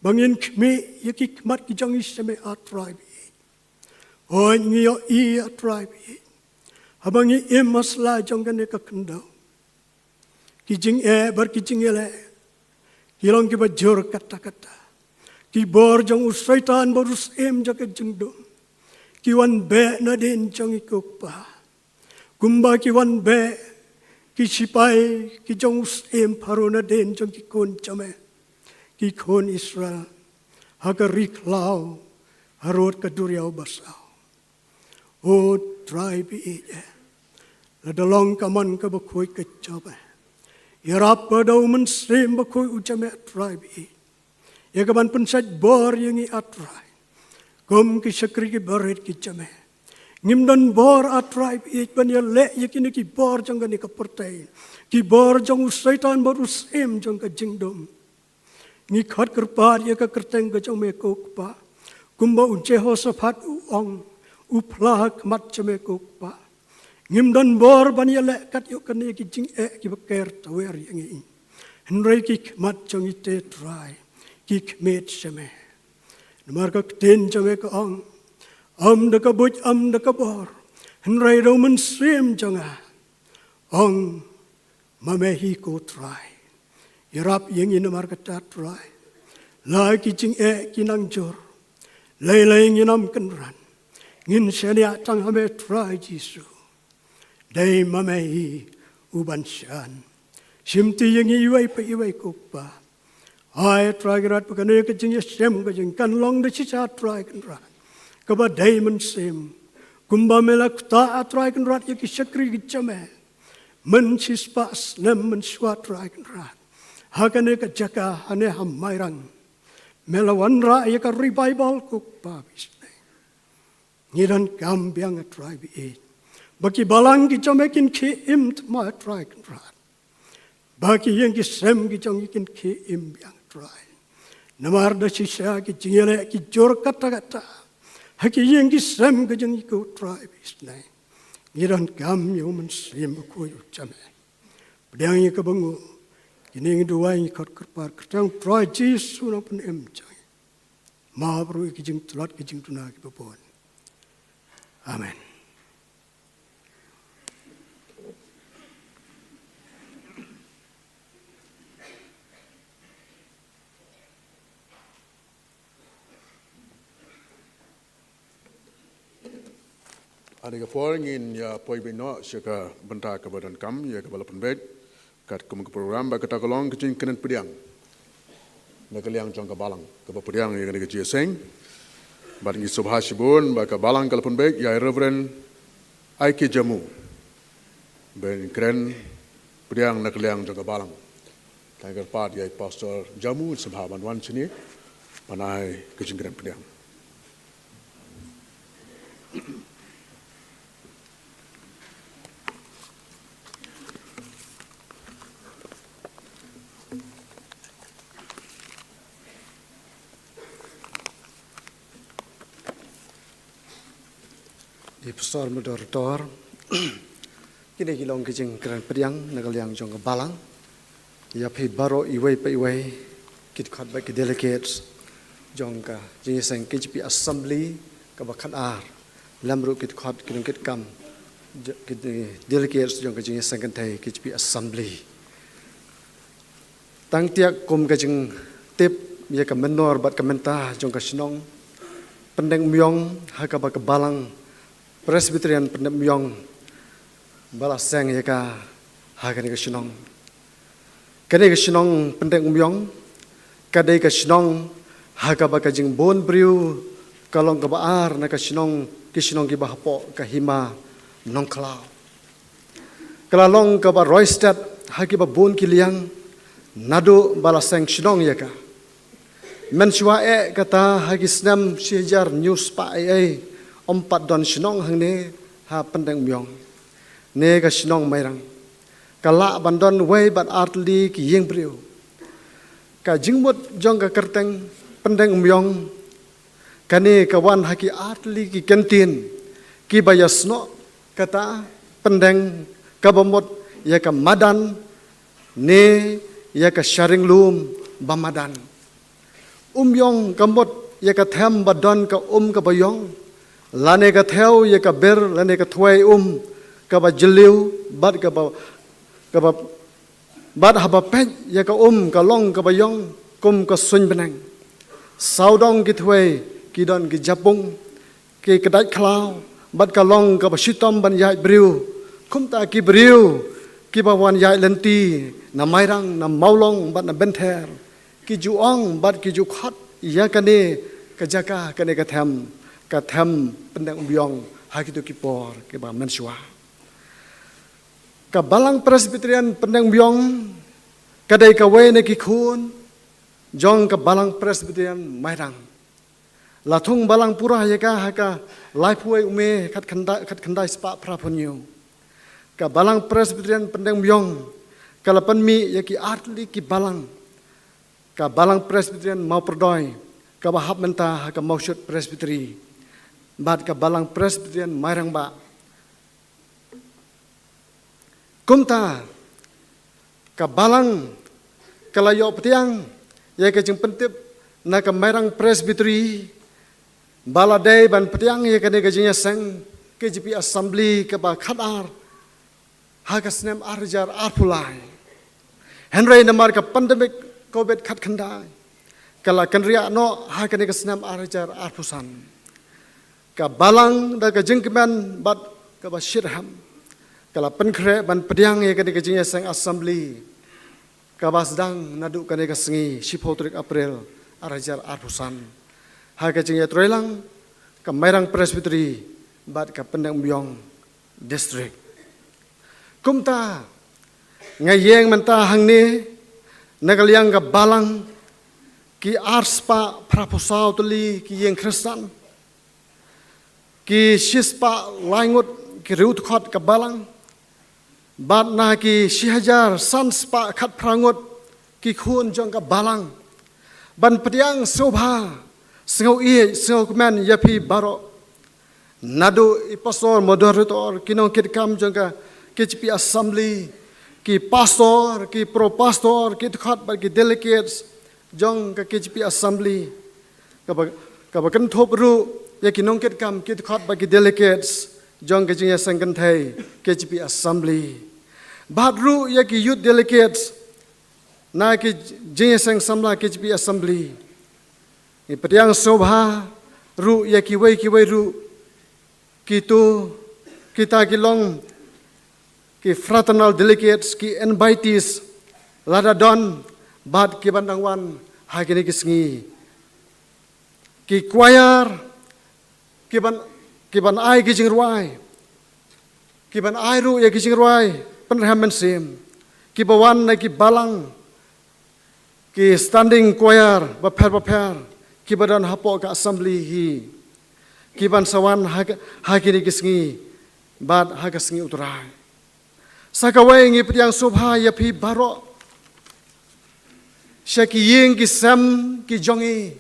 ba ngin khmih ïa ki khmat ki jong ngi sha me, A Trai baieit. Hooid, ngi ïohi, A Trai baieit, haba ngi im ha sla jong kane ka khyndew, ki jingeh bad ki jingïaleh ki long kiba jur katta katta. Ki bor jong u Soitan bad u syiem jong ka jingdum ki wan beh nadien jong ngi, ko Kpa, kumba ki wan beh ki shipai ki jong u syiem Pharaoh nadien jong ki khun jame, ki khun Israel, ha ka ri khlaw, harud ka duriaw basaw. O Trai baieit, lada long ka mon kaba khuid ka jong me, ïarap ba da u Mynsiem Bakhuid u jame, A Trai baieit, ïa kaban pynshait bor ïa ngi, A Trai, kum ki shakri ki barit ki jong me. Ngim don bor, A Trai baieit, ban ïaleh ïa kine ki bor jong kane ka pyrthei, ki bor jong u Soitan bad u syiem jong ka jingdum. Ngi khot kyrpad ïa ka kyrteng ka jong me, ko Kpa, kumba u Jehoshaphat u ong, u phla ha khmat jong me, ko Kpa. Ngim don bor ban ïaleh kat ïa kane ki jingeh kiba ker tawiar ïa ngi, hynrei ki khmat jong ngi te, Trai, ki khmih sha me. Namar ka Ktien jong me ka ong, ym da ka buit, ym da ka bor, hynrei da u Mynsiem jong nga, ong ma me hi, ko Trai. Ïarap ïa ngi namar kata, Trai. La ki jingeh ki nang jur, lei lei ngin ym kynran, ngin shaniah tang ha me, Trai Jisu. Dei ma me hi uban shan. Shimti ïa ngi iwei pa iwei, ko Kpa. Ai, Trai Kynrad, ba kane ka jingïashem ka jong ngi kan long da shisha, Trai Kynrad, kaba dei mynsiem, kumba me la ktah, A Trai Kynrad, ïa ki shakri ki jong me mynshipang snem mynshuwa, Trai Kynrad, ha kane ka jaka, hangne ha Mairang. Me la wanrah ïa ka revival, ko Kpa baieit. Ngi donkam biang, A Trai baieit, ba ki balang ki jong me kin khie im thma, Trai Kynrad, ba ki ïing ki sem ki jong ngi kin khie im biang, Trai. Namar da shisha ki jingïaleh ki jur katta katta ha ki ïing ki sem ki jong ngi, ko Trai baieit. Ngi donkam ïa u Mynsiem Bakhuid u jong me. Pdiang ïa kaba nguh, kine ngi duwai, ngi khot kyrpad ha ka kyrteng Trai Jisu, u nongpynim jong ngi. Map ruh ïa ki jingtlot ki jingduna kiba bun. Amen. Ha kane ka por ngin ïa poi beit noh sha ka bynta kaba donkam ïa kaba la pynbeit katkum ka program, bad kata ka long ka jingkren pdiang na ka liang jong ka balang kaba pdiang ïa kane ka jingïaseng. Bad ngi sngewbha shibun ba ka balang ka la pynbeit ïa i Reverend Aike Jamu ban kren pdiang na ka liang jong ka balang. Tang kyrpad ïa i Pastor Jamu, sngewbha ban wan shane ban ai ka jingkren pdiang. I Pastor Moderator, Kine ki long ki jingkren pdiang na ka liang jong ka balang ïa phi baroh iwei pa iwei, ki dkhot bad ki delegates jong ka jingïaseng K J P Assembly kaba khatar, lem ruh ki dkhot ki nongkitkam, ki delegates jong ka jingïaseng kynthei K J P Assembly. Tang tiak kum ka jingtip ïa ka mynnor bad ka mynta jong ka shnong Pyndengumïong, ha kaba ka balang Presbyterian Pyndengumïong ba la seng ïa ka ha kane ka shnong. Kane ka shnong Pyndengumïong ka dei ka shnong ha kaba ka jingbun briew ka long kaba ar na ka shnong, ki shnong kiba hapoh ka hima Nongkhlaw. Ka la long kaba roi stet ha kiba bun ki liang naduh ba la seng shnong ïa ka. Mynshuwa eh kata, ha ki snem shi hajar hynñiew spah ei ei, ym pat don shnong hangne ha Pyndengumïong. Ne ka shnong Mairang ka lah ban don wei bad artylli ki ïing briew. Ka jingmut jong ka kyrteng Pyndengumïong, kane ka wan ha ki artylli ki kyntien kiba ïasnoh, kata pyndeng kaba mut ïa ka madan ne ïa ka sharing lum ba madan. Umïong ka mut ïa ka them ba don ka um kaba ïong, lane ka thew ïa ka bir lane ka thwei um kaba jylliew bad kaba, kaba bad haba peit ïa ka um ka long kaba ïong kum ka suiñ bneng. Sawdong ki thwei ki don ki japung, ki kdait khlaw bad ka long kaba shitom ban ïaid briew. Kumta ki briew kiba wan ïaid lynti na Mairang, na Mawlong bad na Bynther, ki ju ong bad ki ju khot ïa kane ka jaka, kane ka them, ka them Pyndengumïong ha kito ki por kiba mynshuwa. Ka balang Presbyterian Pyndengumïong ka dei kawei na ki khun jong ka balang Presbyterian Mairang. La thung balang pura ïa ka ha ka laiphew wei u May khatkhyndai, khatkhyndai spah phraphew hynñiew. Ka balang Presbyterian Pyndengumïong ka la pynmih ïa ki artylli ki balang. Ka balang Presbyterian Mawpyrdoi kaba hap mynta ha ka Mawshut Presbytery, bad ka balang Presbyterian Mairang Bah. Kumta ka balang ka la ïoh pdiang ïa ka jingpyntip na ka Mairang Presbytery ba la dei ban pdiang ïa kane ka jingïaseng K J P Assembly kaba khatar ha ka snem ar hajar arphew lai. Hynrei namar ka pandemic Covid khatkhyndai, ka la kynriah noh ha kane ka snem ar hajar arphew san. Ka balang da ka jingkmen bad kaba shitrhem ka la pynkhreh ban pdiang ïa kane ka jingïaseng Assembly kaba sdang naduh kane ka sngi, shiphew tarik April ar hajar arphew san, ha ka jingïatrei lang ka Mairang Presbytery bad ka Pyndengumïong District. Kumta nga ïeng mynta hangne na ka liang ka balang, ki arspah phraphew saw tylli ki ïing Khristan, ki shispah lai ngut ki riewdkhot ka balang, bad na ki shi hajar san spah khatphra ngut ki khun jong ka balang, ban pdiang sngewbha, sngew ïeit, sngew kmen ïa phi baroh. Naduh i pastor moderator, ki nongkitkam jong ka K J P Assembly, ki pastor, ki pro pastor, ki dkhot bad ki delegates jong ka K J P Assembly, kaba, kaba kynthup ruh ïa ki nongkitkam, ki dkhot bad ki delegates jong ka jingïaseng kynthei K J P Assembly, bad ruh ïa ki youth delegates na ki jingïaseng samla K J P Assembly. Ngi pdiang sngewbha ruh ïa kiwei kiwei ruh, kito kita ki long ki fraternal delegates, ki invitees, lada don, bad ki ban dang wan ha kine ki sngi, ki choir, ki ban, ki ban ai ki jingrwai, ki ban ai ruh ïa ki jingrwai pynrhem mynsiem, ki ba wan na ki balang, ki standing choir bapher bapher ki ba don hapoh ka assembly hi, ki ban sa wan ha, ha kine ki sngi bad ha ka sngi U Trai. Sa kawei, ngi pdiang sngewbha ïa phi baroh sha ki ïing ki sem ki jong ngi,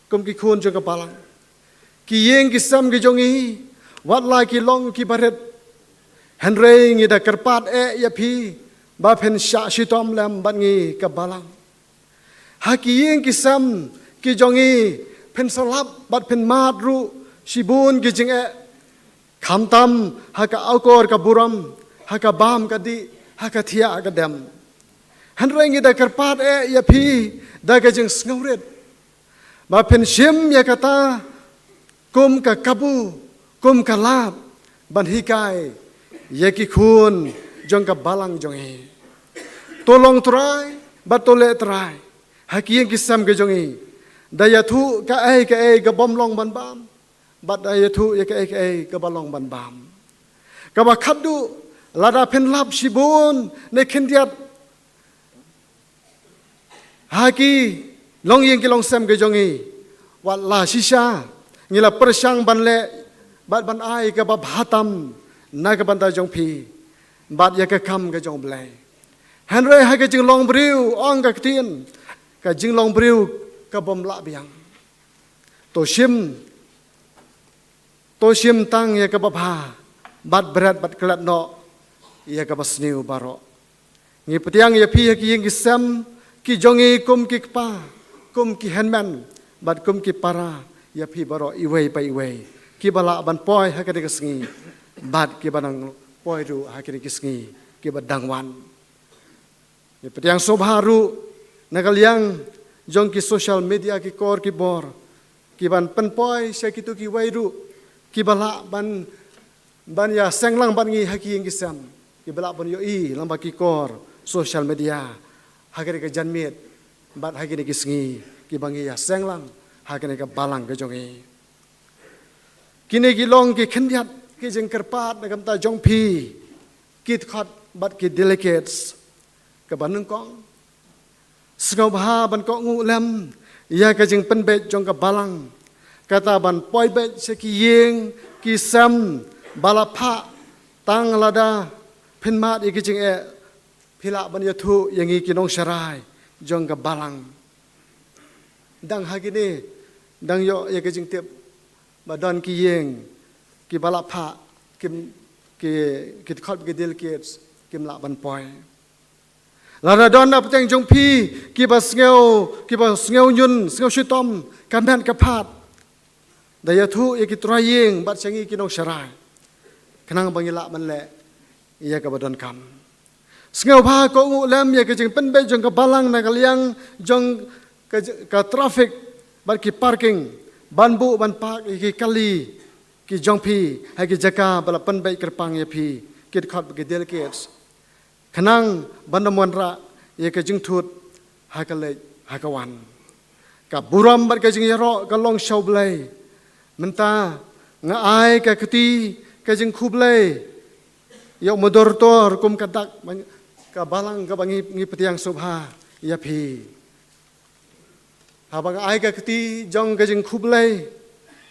kum ki khun jong ka balang. Ki ïing ki sem ki jong ngi, wat la ki long ki barit, Hynrei ngi da kyrpad eh ïa phi ba phin shah shitom lem bad ngi ka balang. Ha ki ïing ki sem ki jong ngi phin sa lap bad phin mad ruh shibun ki jingeh. Khamtam ha ka akor ka burom, ha ka bam ka dih, ha ka thiah ka dem. Hynrei ngi da kyrpad eh ïa phi da ka jingsngewrit ba phin shim ïa kata kum ka kabu, kum ka lad ban hikai ïa ki khun jong ka balang jong ngi. To long trai bad to leh trai ha ki ïing ki sem ka jong ngi, da ïathuh kaei kaei ka bym long ban bam, bad da ïathuh ïa kaei kaei kaba long ban bam. Kaba khatduh, lada phin lap shibun ne khyndiat ha ki longïing ki longsem ka jong ngi, wat la shisha ngi la pyrshang ban leh bad ban ai kaba bha tam na ka bynta jong phi bad ïa ka kam ka jong U Blei. Hynrei ha ka jinglong briew, ong ka ktien, ka jinglong briew ka bym lah biang. To shim, to shim tang ïa kaba bha, bad bret bad klet noh ïa kaba sniew baroh. Ngi pdiang ïa phi ha ki ïing ki sem ki jong ngi kum ki kpa, kum ki hynmen bad kum ki para ïa phi baroh iwei pa iwei, kiba lah ban poi ha kane ka sngi bad kiba nang poi ruh ha kine ki sngi kiba dang wan. Ngi pdiang sngewbha ruh na ka liang jong ki social media, ki kor ki bor, ki ban pynpoi sha kito kiwei ruh kiba lah ban, ban ïaseng lang bad ngi ha ki ïing ki sem, kiba lah ban ïohi lyngba ki kor social media ha kane ka janmiet bad ha kine ki sngi kiba ngi ïaseng lang ha kane ka balang ka jong ngi. Kine ki long ki khyndiat ki jingkyrpad na ka bynta jong phi, ki dkhot bad ki delegates. Kaba nyngkong, sngewbha ban kohnguh lem ïa ka jingpynbeit jong ka balang, kata ban poi beit sha ki ïing ki sem ba la phah. Tang lada phin mad ïa ki jingeh, phi lah ban ïathuh ïa ngi ki nongsharai jong ka balang. Dang ha kine, dang ïoh ïa ka jingtip ba don ki ïing kiba la phah, kim, ki, ki dkhot ki delegates kim lah ban poi. Lada don na pdeng jong phi kiba sngew, kiba sngew ñiun, sngew shitom, ka met ka phad, da ïathuh ïa ki trai ïing bad sha ngi ki nongsharai, khnang ba ngi lah ban leh ïa kaba donkam. Sngewbha kohnguh lem ïa ka jingpynbeit jong ka balang na ka liang jong ka, ka traffic bad ki parking, ban buh ban park ïa ki kali ki jong phi ha ki jaka ba la pynbeit kyrpang ïa phi, ki dkhot bad ki delegates, khnang ban ym wanrah ïa ka jingthut ha ka leit ha ka wan. Ka burom bad ka jingïaroh ka long sha U Blei. Mynta nga ai ka kti ka jingkhublei ïa u Moderator kum ka dak ka balang kaba ngi, ngi pdiang sngewbha ïa phi. Haba nga ai ka kti jong ka jingkhublei,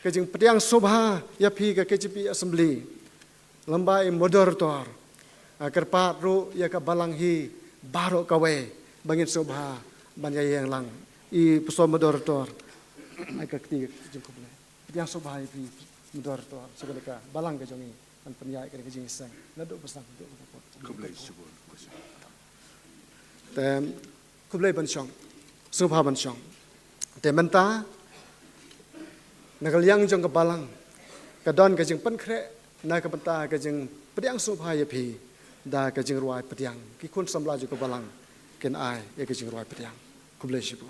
ka jingpdiang sngewbha ïa phi ka K J P Assembly, lyngba i Moderator, ah, kyrpad ruh ïa ka balang hi baroh kawei ba ngin sngewbha ban ïaïeng lang. I Pastor Moderator, ai ka kti ka jingkhublei. Pdiang sngewbha ïa phi Moderator, sha kane ka balang ka jong ngi, ban pynïaid kane ka jingïaseng. Naduh ba sdang haduh kaba kut. Khublei shibun. Te khublei ban shong, sngewbha ban shong. Te mynta na ka liang jong ka balang ka don ka jingpynkhreh na ka bynta ka jingpdiang sngewbha ïa phi da ka jingrwai pdiang. Ki khun samla jong ka balang kin ai ïa ka jingrwai pdiang. Khublei shibun.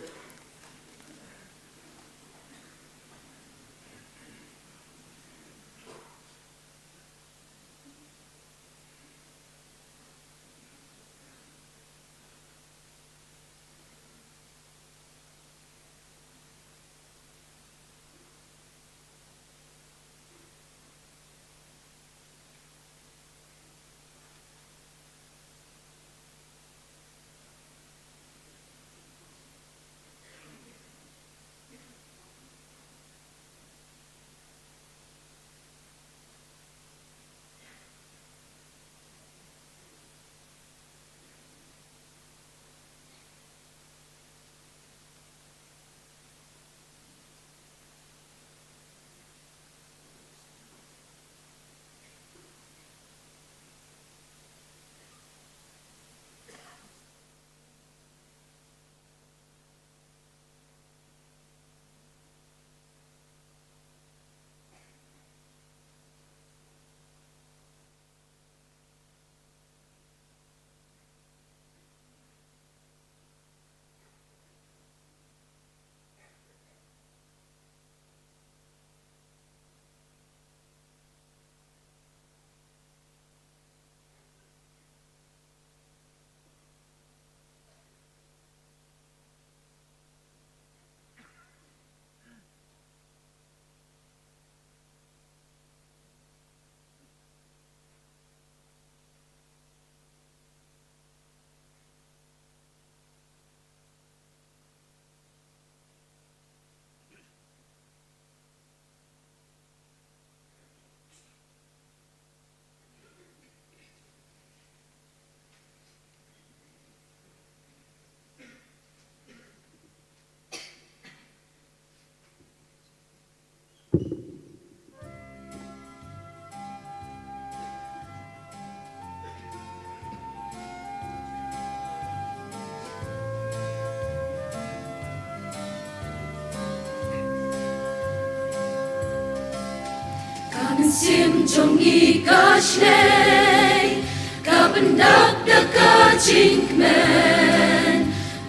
Sim jong ngi ka shlei, ka pyndap da ka jingkmen,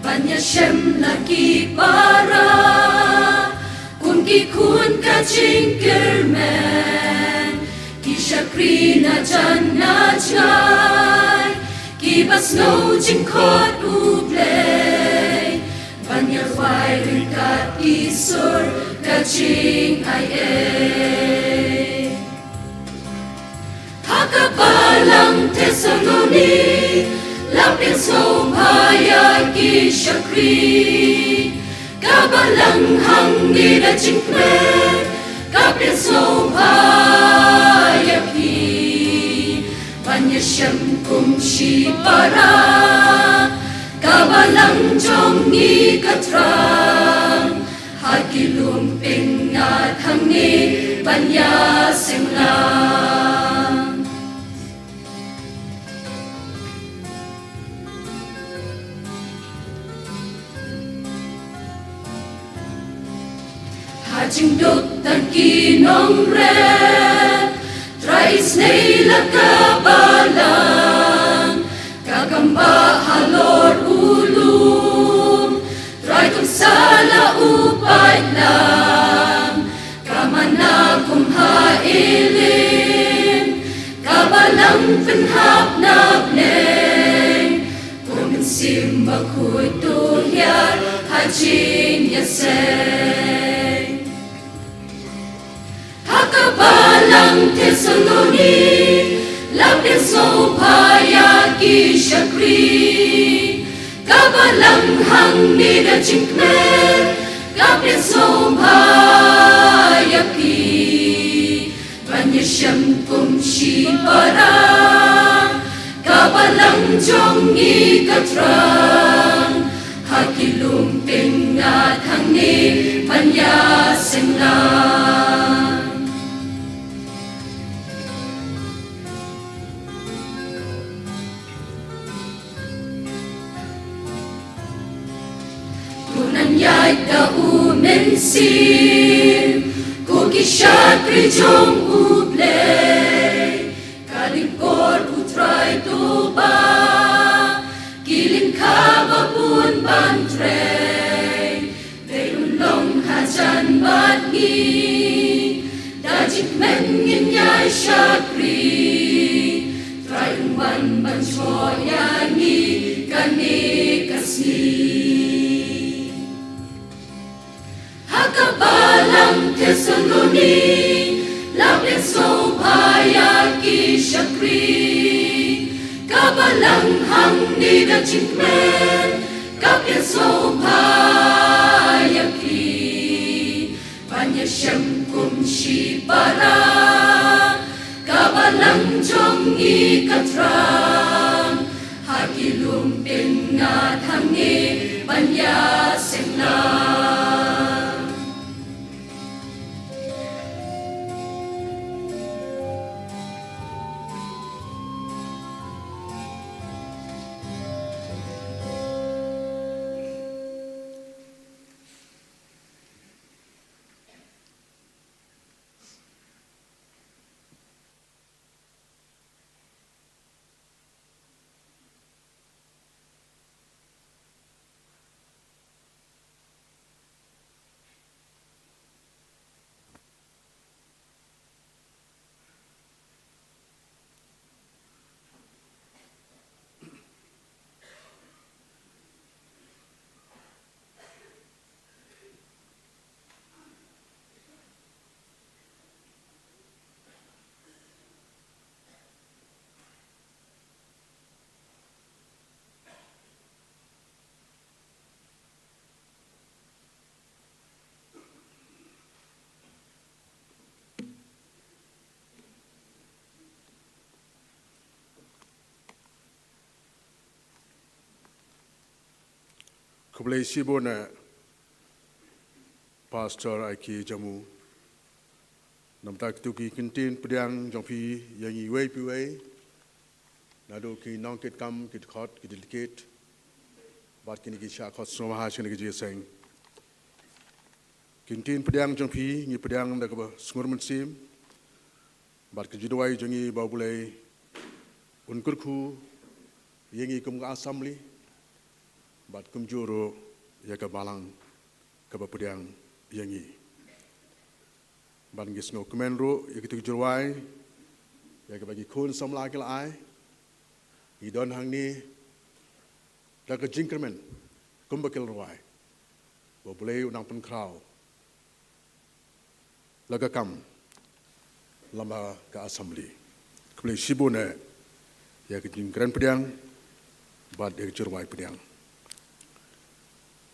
ban ïashem la ki para, kum ki khun ka jingkyrmen, ki shakri na jan na jngai, kiba sngew jingkhot U Blei, ban ïarwai ryngkat ki sur ka jingaiei. Ha ka balang Thessaloni, la pynsngewbha ïa ki shakri. Ka balang hangne da jingkmen, ka pynsngewbha ïa ki, ban ïashem kum shipara. Ka balang jong ngi ka thrang, ha ki lum pyngngad hangne ban ïaseng lang. Ha jingduk tang ki nongrep, Trai isynei la ka balang, ka kambah halor u lum, Trai kum sa la u paitlang, ka manna kum ha Elim, ka balang pynhap na bneng, kum mynsiem bakhuid to hiar ha jingïaseng. Ha ka balang Thessaloni, la pynsngewbha ïa ki shakri. Ka balang hangne da jingkmen, ka pynsngewbha ïa ki, ban ïashem kum shipara. Ka balang jong ngi ka thrang, ha ki lum pyngngad hangne ban ïaseng lang. Ko nang ïaid da U Mynsiem, ko ki shakri jong U Blei. Ka lyngkor U Trai to ba, ki lyngkha ba bun ban trei. Dei un long hajan bad ngi, da jingkmen ngin ïai shakri. Trai un wan ban shoh ïa ngi kane ka sngi. Ha ka balang Thessaloni, la pynsngewbha ïa ki shakri. Ka balang hangne da jingkmen, ka pynsngewbha ïa ki, ban ïashem kum shipara. Ka balang jong ngi ka thrang, ha ki lum pyngngad hangne ban ïaseng lang. Khublei shibun, eh, Pastor Aiki Jamu. Namar kito ki kyntien pdiang jong phi ïa ngi iwei pa iwei. Naduh ki nongkitkam, ki dkhot, ki delegate. Bad kine ki shah khot sngewbha sha kane ka jingïaseng. Kyntien pdiang jong phi, ngi pdiang da kaba sngewsih mynsiem. Bad ka jingduwai jong ngi ba U Blei un kyrkhu ïa ngi kum ka assembly, bad kumjuh ruh ïa ka balang kaba pdiang ïa ngi. Bad ngi sngewkmen ruh ïa kito ki jingduwai ïa kaba ki khun samla ki la ai. Ngi don hangne da ka jingkyrmen kumba ki la rwai, ba U Blei un nang pynkhraw la ka kam lem bad ka assembly. Khublei shibun eh ïa ka jingkren pdiang bad ïa ka jingrwai pdiang.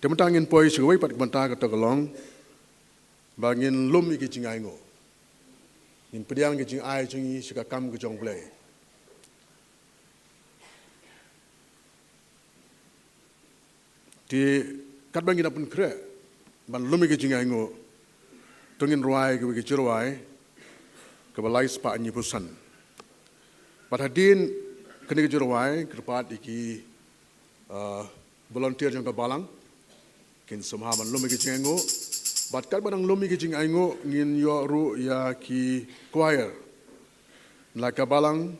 Te mynta ngin poi sha kawei pat ka bynta, kata ka long ba ngin lum ïa ki jingainguh. Ngin pdiang ki jingai jong ngi sha ka kam ka jong U Blei. Te katba ngi dang pynkhreh ban lum ïa ki jingainguh, to ngin rwai kawei ka jingrwai kaba lai spah hynñiewphew san. Bad hadien kane ka jingrwai, kyrpad ïa ki, ah, volunteer jong ka balang kin sumar ban lum ïa ki jingainguh. Bad katba dang lum ïa ki jingainguh, ngin ïoh ruh ïa ki choir na ka balang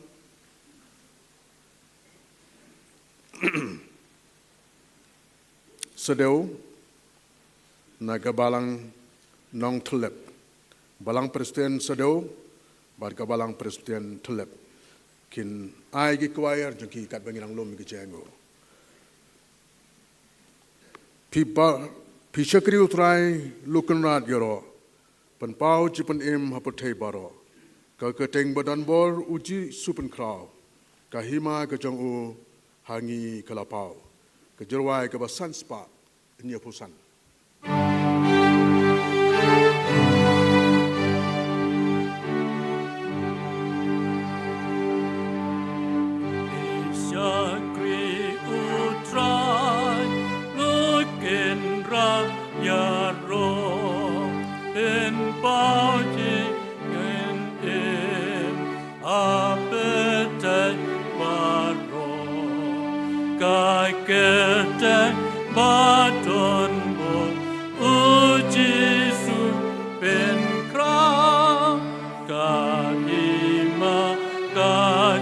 Sadew, na ka balang Nongthyllep. Balang Presbyterian Sadew bad ka balang Presbyterian Thyllep kin ai ki choir jong ki katba ngi dang lum ïa ki jingainguh. Phi ba, phi shakri U Trai Lukunrad ïaroh, pynpaw jingpynim ha pyrthei baroh. Ka kyrteng badonbor U Jisu pynkhraw, ka hima ka jong u ha ngi ka la paw. Ka jingrwai kaba san spah hynñiewphew san. Shakri U Trai, Lukunrad ïaroh, pynpaw jingpynim ha pyrthei baroh. Ka kyrteng badonbor U Jisu pynkhraw, ka hima ka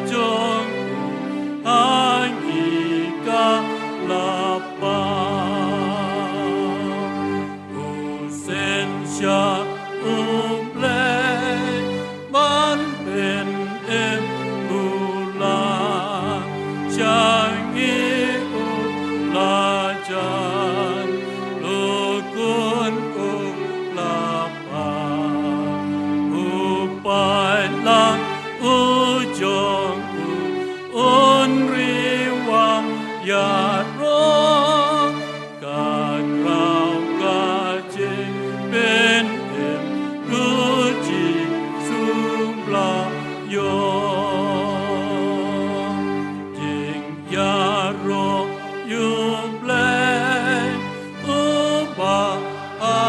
jong u ha ngi ka la paw. U synshar U Blei ban pynim u la sha ngi u la jan, lukun u la paw. U paidlang u jong u un ri wan ïaroh, ka khraw ka jingpynim U Jisu ba la ïoh. Jingïaroh ïa U Blei uba ha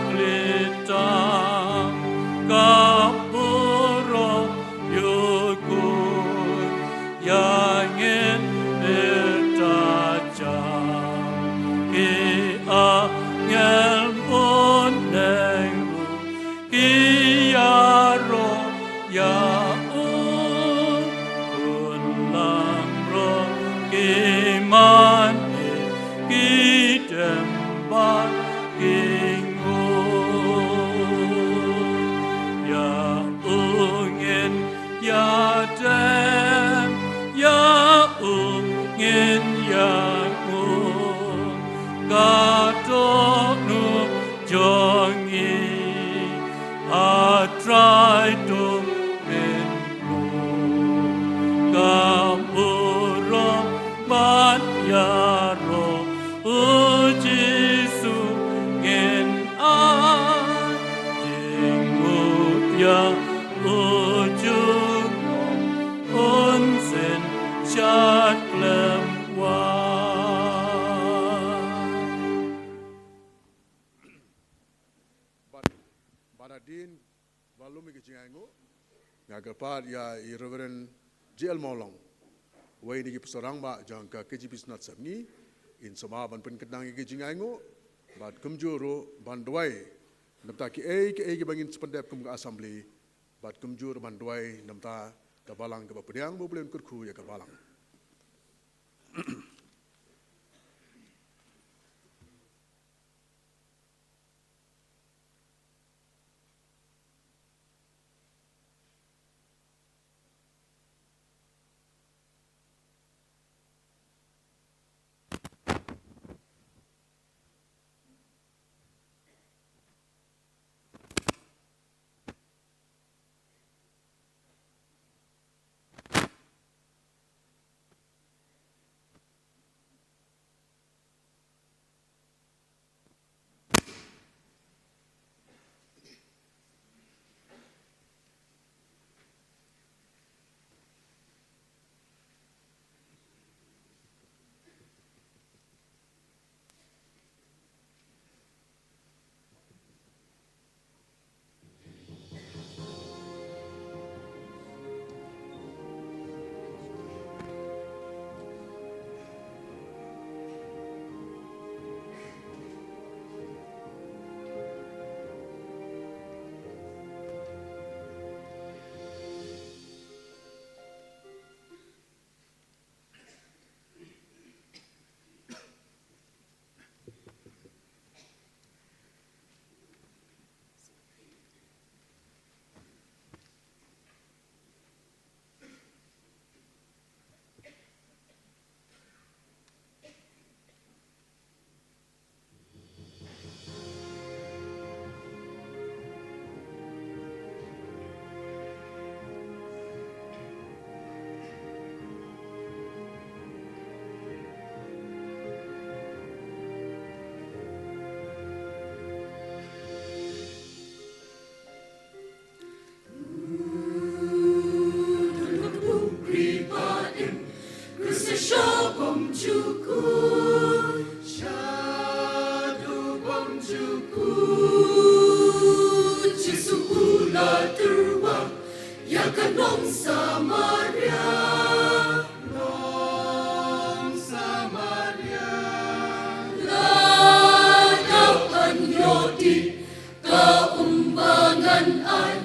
khlieh tam, ka burom ïa u Khun, ïa ngin ïa ta jan. Ki angel bun neng ruh ki ïaroh ïa u, khun langbrot ki mane, ki dem bad ki nguh. Ïa u ngin ïa dem, ïa u ngin ïa nguh, ka dohnud jong ngi, A Trai to pynbor. Ka burom bad ïaroh U Jisu ngin ai, jingmut ïa u jong u un synshar khlem wai. Bad, bad hadien ba lum ïa ki jingainguh, nga kyrpad ïa i Reverend J L Mawlong, uwei na ki pastor rangbah jong ka K J B Synod Sepngi, in sumar ban pynkynang ïa ki jingainguh bad kumjuh ruh ban duwai na bynta kiei kiei kiba ngin sa pyndep kum ka assembly Bad kumjuh ruh ban duwai namar ka balang kaba pdiang, ba U Blei un kyrkhu ïa ka balang. Jisu u la tyrwa ïa ka nong Samaria. Nong Samaria. Lada phan ïoh dih ka um ba ngan ai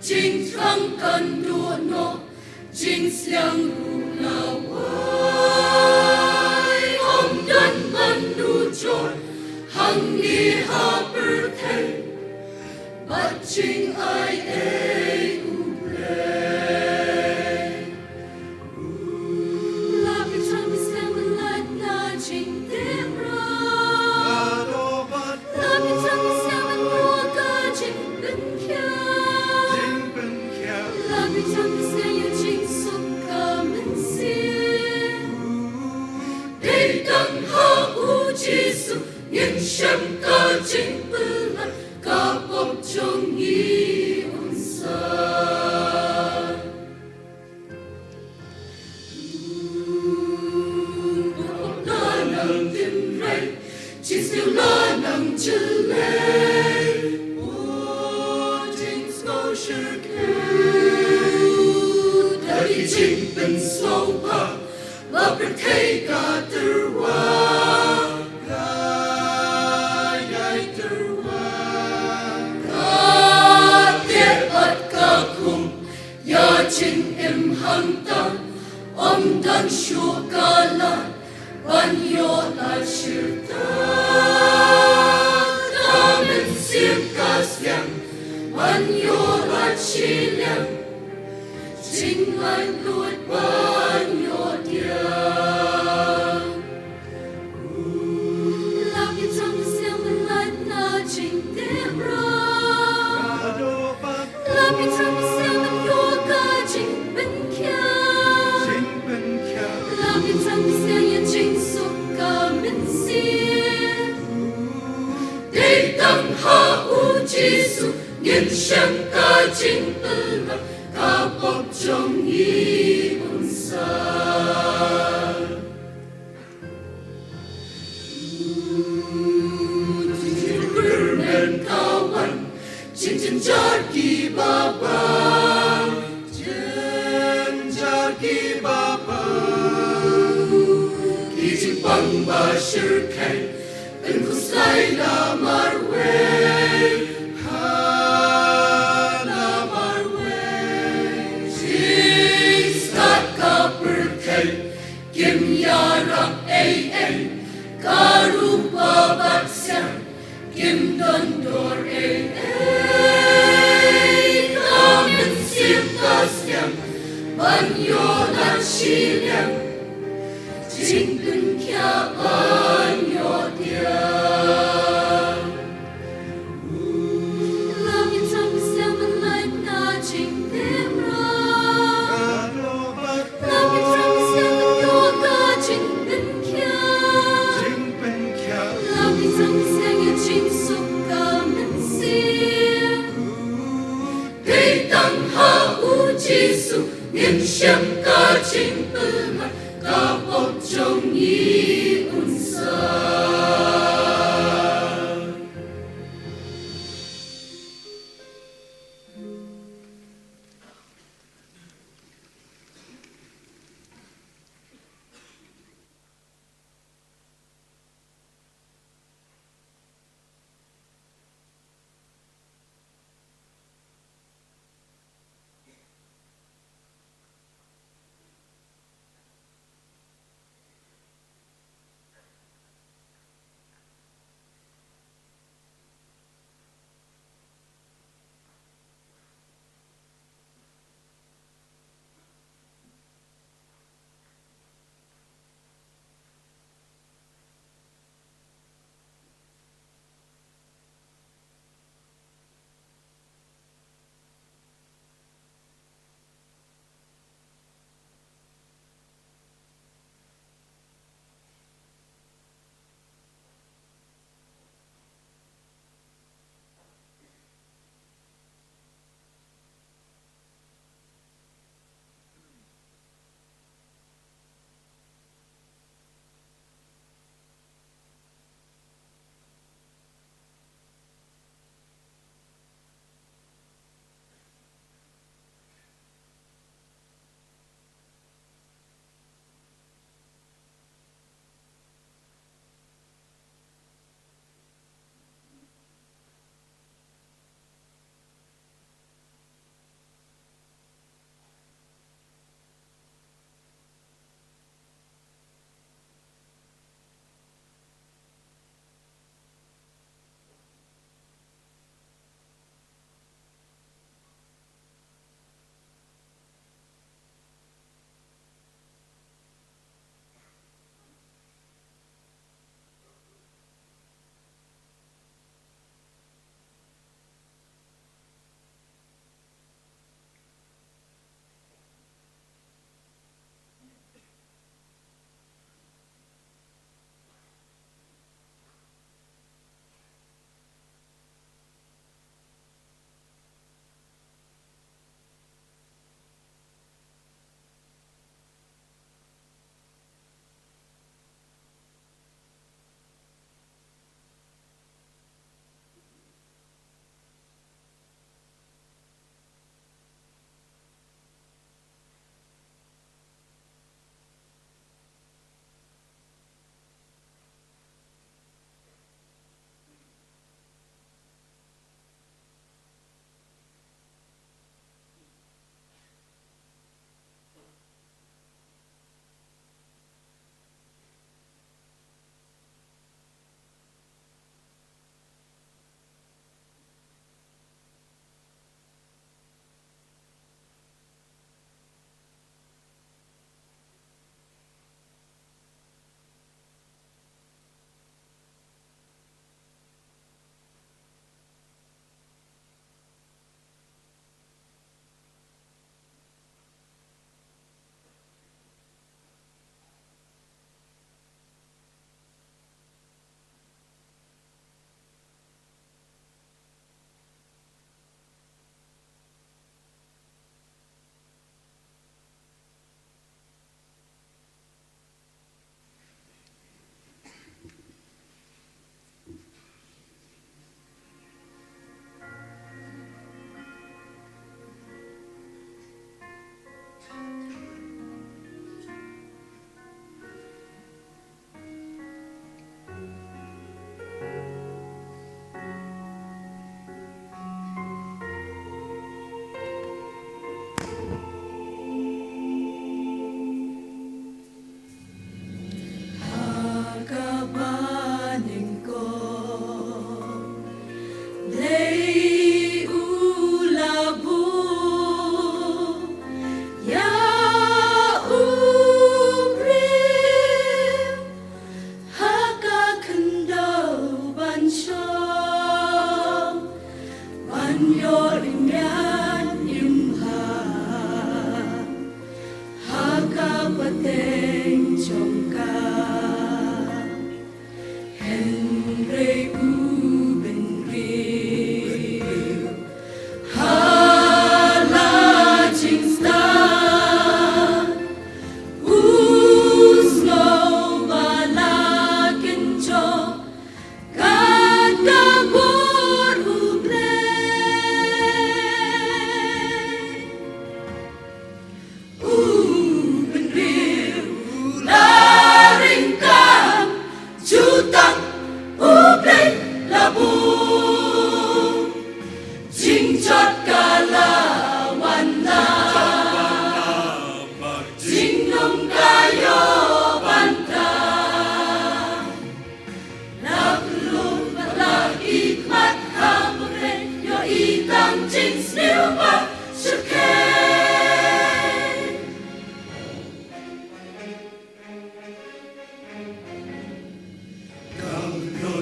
jingthrang, kan duh noh jingsliang ruh lawei. Ym don mano jot hangne ha pyrthei bad jingai ei U Blei. La pyntrang pynskhem ban lait na jingtip rah. La pyntrang pynskhem ban ïoh ka jingpynkhiah. La pyntrang pynskhem ïa jingsuk ka mynsiem. Dei tang ha U Jisu ngin shem ka jingpyllait, ka pop jong ngi un sah. Ka pop la nang tynrai, jingsniew la nang jyllei. O jingsngew shyrkhei, da ki jingpynsngewbha ba pyrthei ka tyrwa, ka ïai tyrwa. Ka teh bad ka khum ïa jingim hangta, ym don shuh ka lad ban ïoh lad shirta. Ka mynsiem ka sliang ban ïoh lad shiliang, jinglaitluid ban ïoh diang. La pyntrang pynskhem ban lait na jingtip rah. La pyntrang pynskhem ban ïoh ka jingpynkhiah. La pyntrang pynskhem ïa jingsuk ka mynsiem. Dei tang ha U Jisu ngin shem ka jingpyllait, ka pop jong ngi un sah. Jingkyrmen ka wan, jing jynjar kiba bang, jynjar kiba bang, ki jingpang ba shyrkhei, pynkhuslai na marwei, ha na marwei. Bad siang kim don dor ei ei, ka mynsiem ka siang ban ïoh lad shiliang, jingpynkhiah ban ïoh tiar. La ki thrang ki siang ban lait na jingtip rah. La ki thrang ki siang ban ïoh ka jingpynkhiah. La ki thrang ki siang ïa jingsuk ka mynsiem. Dei tang ha u Jisu ngin shem ka jingpyllait, ka pop jong ngi un sah.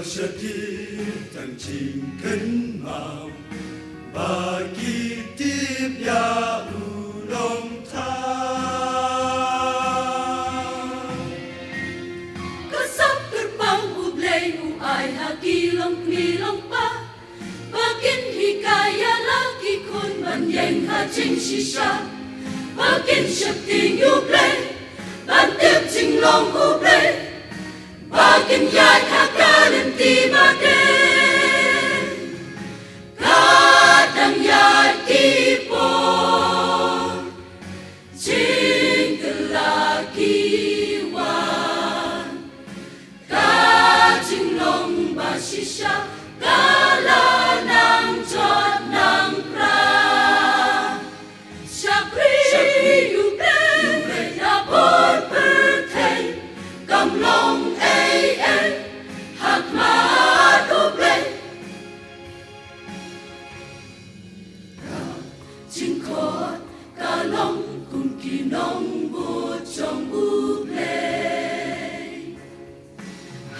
Shakir tang jingkynmaw ba ki tip ïa u Nongthaw. Ka sap kyrpang U Blei u ai ha ki longkmie longkpa ba kin hikai ïa la ki khun ban ïeng ha jingshisha, ba kin sheptieng ïa U Blei, ban tip jinglong U Blei, ba kin ïaid ha ka lynti ba dei. Ka dang ïaid ki por jingkylla ki wan, ka jinglong ba shisha ka la nang jot nang pra. Shakri, shakri ïa U Blei, ïa bun pyrthei kam long ei ei ha khmat U Blei. Ka jingkhot ka long kum ki nongbud jong U Blei.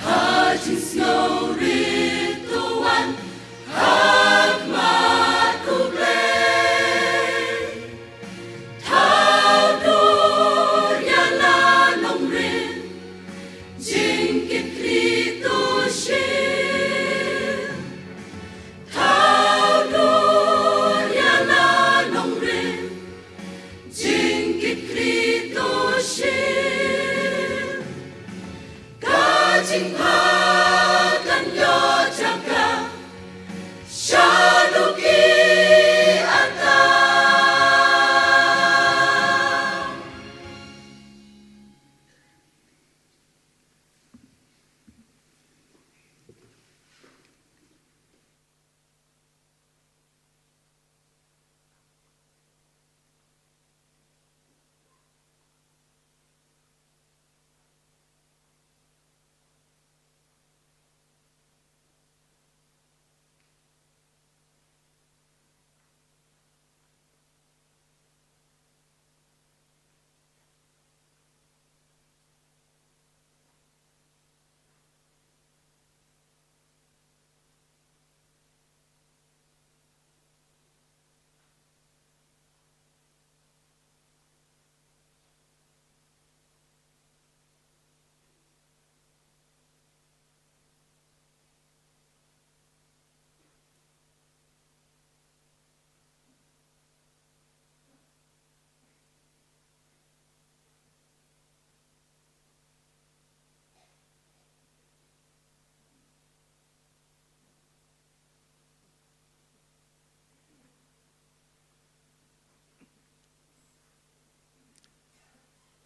Ha jingsngewrit to wan ha khmat U Blei. Thaw dur ïa la nongrim jingkitkhlieh to shim. Thaw dur ïa la nongrim jingkitkhlieh to shim. Ka jingpha kan ïoh jaka sha duh ki ata.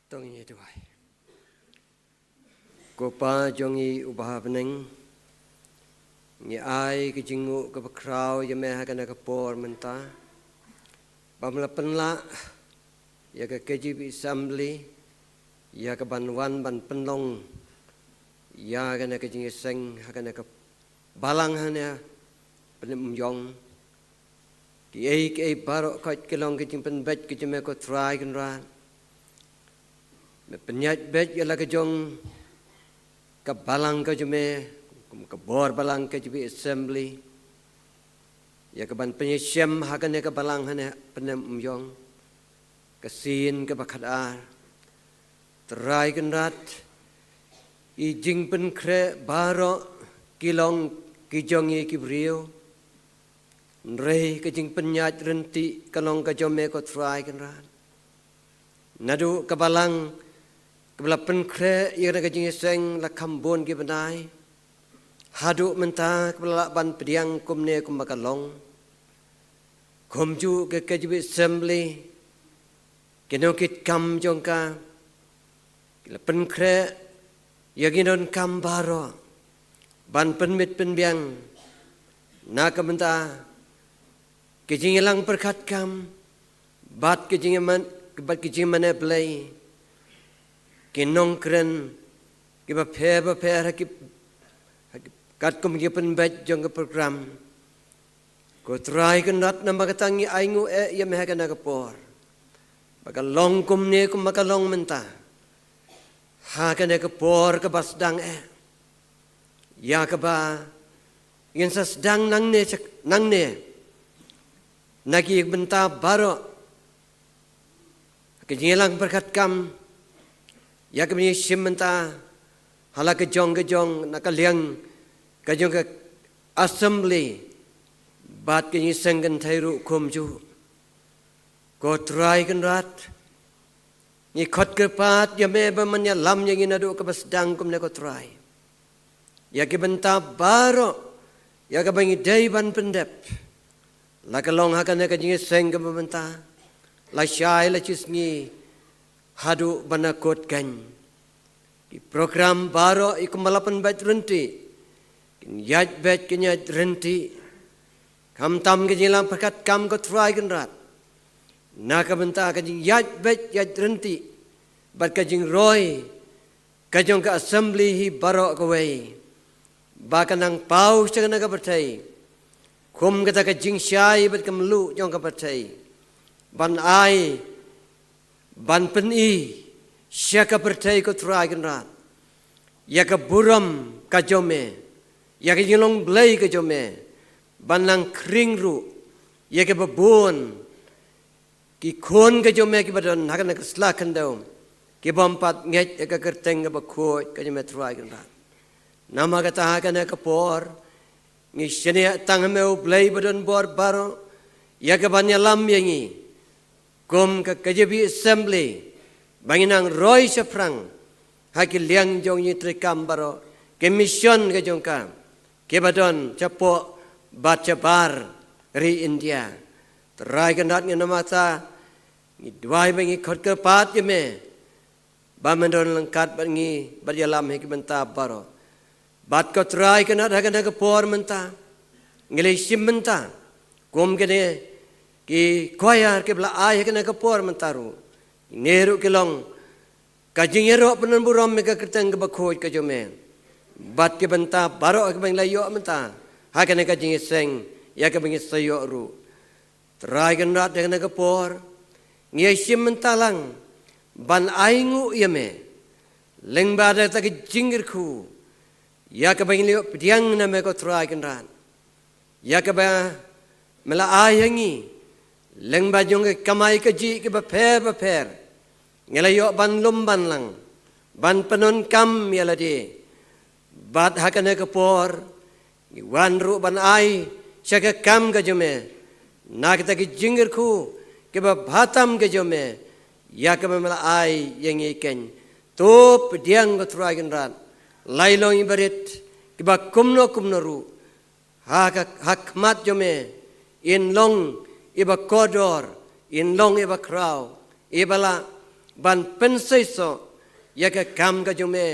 To ngin ïa duwai. Ko Pa jong ngi uba ha bneng, ngi ai ka jingnguh kaba khraw ïa me ha kane ka por mynta, ba me la pynlah ïa ka K J B Assembly ïa ka ban wan ban pynlong ïa kane ka jingïaseng ha kane ka balang hangne Pynemumjong. Kiei kiei baroh khoit ki long ka jingpynbeit ka jong me ko Trai Kynrad. Me pynïaid beit ïa la ka jong ka balang ka jong me, kum ka bor balang K J B Assembly, ïa ka ban pynïashem ha kane ka balang hangne Pynemumjong. Ka sien kaba khatar. Trai Kynrad, ki jingpynkhreh baroh ki long ki jong ngi ki briew. Hynrei ka jingpynïaid ryntih ka long ka jong me ko Trai Kynrad. Naduh ka balang kaba la pynkhreh ïa ka jingïaseng la kham bun ki bnai, haduh mynta kaba la lah ban pdiang kumne kumba ka long. Kumjuh ka K J B Assembly, ki nongkitkam jong ka, ki la pynkhreh ïa ki nongkam baroh ban pynmih pynbiang na ka bynta ka jingïalang pyrkhat kam bad ka jingïaman, bad ka jingmane Blei, ki nongkren kiba pher bapher ha ki, ha ki, katkum ki pynbeit jong ka program. Ko Trai Kynrad, namar kata ngi ainguh eh ïa me ha kane ka por, ba ka long kumne kumba ka long mynta ha kane ka por kaba sdang eh. ïa kaba ngin sa sdang nangne, nangne na ki bynta baroh, ka jingïalang pyrkhat kam, ïa kaba ngi shim mynta ha la ka jong ka jong, na ka liang ka jong ka assembly bad ka jingïaseng kynthei ruh kumjuh. Ko Trai Kynrad, ngi khot kyrpad ïa me ba men ïalam ïa ngi naduh kaba sdang kumne, ko Trai, ïa ki bynta baroh ïa kaba ngi dei ban pyndep, la ka long ha kane ka jingïaseng kaba mynta, la shai la shisngi haduh ba na kut keiñ. Ki program baroh i kumba la pynbeit ryntih, kin ïaid beit kin ïaid ryntih. Khamtam ka jingïalang pyrkhat kam, ko Trai Kynrad, na ka bynta ka jingïaid beit ïaid ryntih bad ka jingroi ka jong ka assembly hi baroh kawei, ba kan nang paw sha kane ka pyrthei kum kata ka jingshai bad ka mluh jong ka pyrthei, ban ai, ban pyni sha ka pyrthei, ko Trai Kynrad, ïa ka burom ka jong me, ïa ka jinglong Blei ka jong me, ban nang khring ruh ïa kiba bun ki khun ka jong me kiba don ha kane ka sla khyndew, kibym pat ngeit ïa ka kyrteng kaba khuid ka jong me, Trai Kynrad. Namar kata ha kane ka por ngi shaniah tang ha me, U Blei ba don bor baroh, ïa kaban ïalam ïa ngi kum ka K J B assembly, ba ngin nang roi shaphrang ha ki liang jong ki treikam baroh, ki mission ka jong ka, kiba don shapoh bad shabar ri India. Trai Kynrad, ngi namar kata ngi duwai bad ngi khot kyrpad ïa me ba men don ryngkat bad ngi bad ïalam ha ki bynta baroh. Bad, ko Trai Kynrad, ha kane ka por mynta ngi la shim mynta kum kine ki choir kiba la ai ha kane ka por mynta ruh, kine ruh ki long ka jingïaroh pyndonburom ïa ka kyrteng kaba khuid ka jong me. Bad ki bynta baroh kiba ngi la ïoh mynta ha kane ka jingïaseng ïa kaba ngi sa ïoh ruh, Trai Kynrad, ha kane ka por ngi ïa shim mynta lang ban ainguh ïa me lyngba da kata ka jingkyrkhu ïa kaba ngi la ïoh pdiang na me, ko Trai Kynrad, ïa kaba me la ai ha ngi lyngba jong ka kamai kajih kiba pher bapher. Ngi la ïoh ban lum ban lang, ban pyndonkam ïa lade. Bad ha kane ka por ngi wan ruh ban ai sha ka kam ka jong me na kata ka jingkyrkhu kaba bha tam ka jong me, ïa kaba me la ai ïa ngi keiñ. To pdiang, ko Trai Kynrad, lai long i barit kiba kumno kumno ruh ha ka, ha khmat jong me, in long iba kordor, in long iba khraw, iba lah ban pynseisoh ïa ka kam ka jong me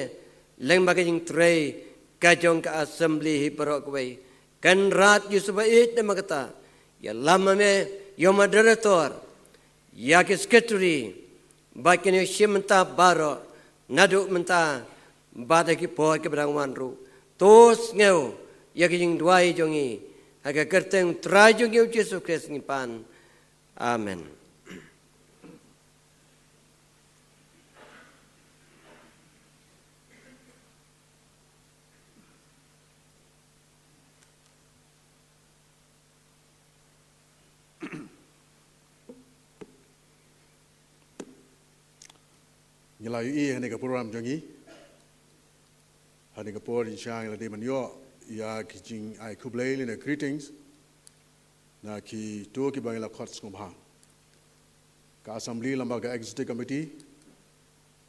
lyngba ka jingtrei ka jong ka assembly hi baroh kawei. Kynrad Jisu ba ïeit, namar kata ïalam ïa me, ïa u moderator, ïa ki secretary, bad kine ki shim mynta baroh, naduh mynta bad ha ki por kiba dang wan ruh. To sngew ïa ki jingduwai jong ngi, ha ka kyrteng Trai jong ngi U Jisu Khrist ngi pan. Amen. Ngi la ïohi ha kane ka program jong ngi, ha kane ka por ngi shang ïa lade ban ïoh ïa ki jingai khublei lane greetings na kito kiba ngi la khot sngewbha. Ka assembly lyngba ka executive committee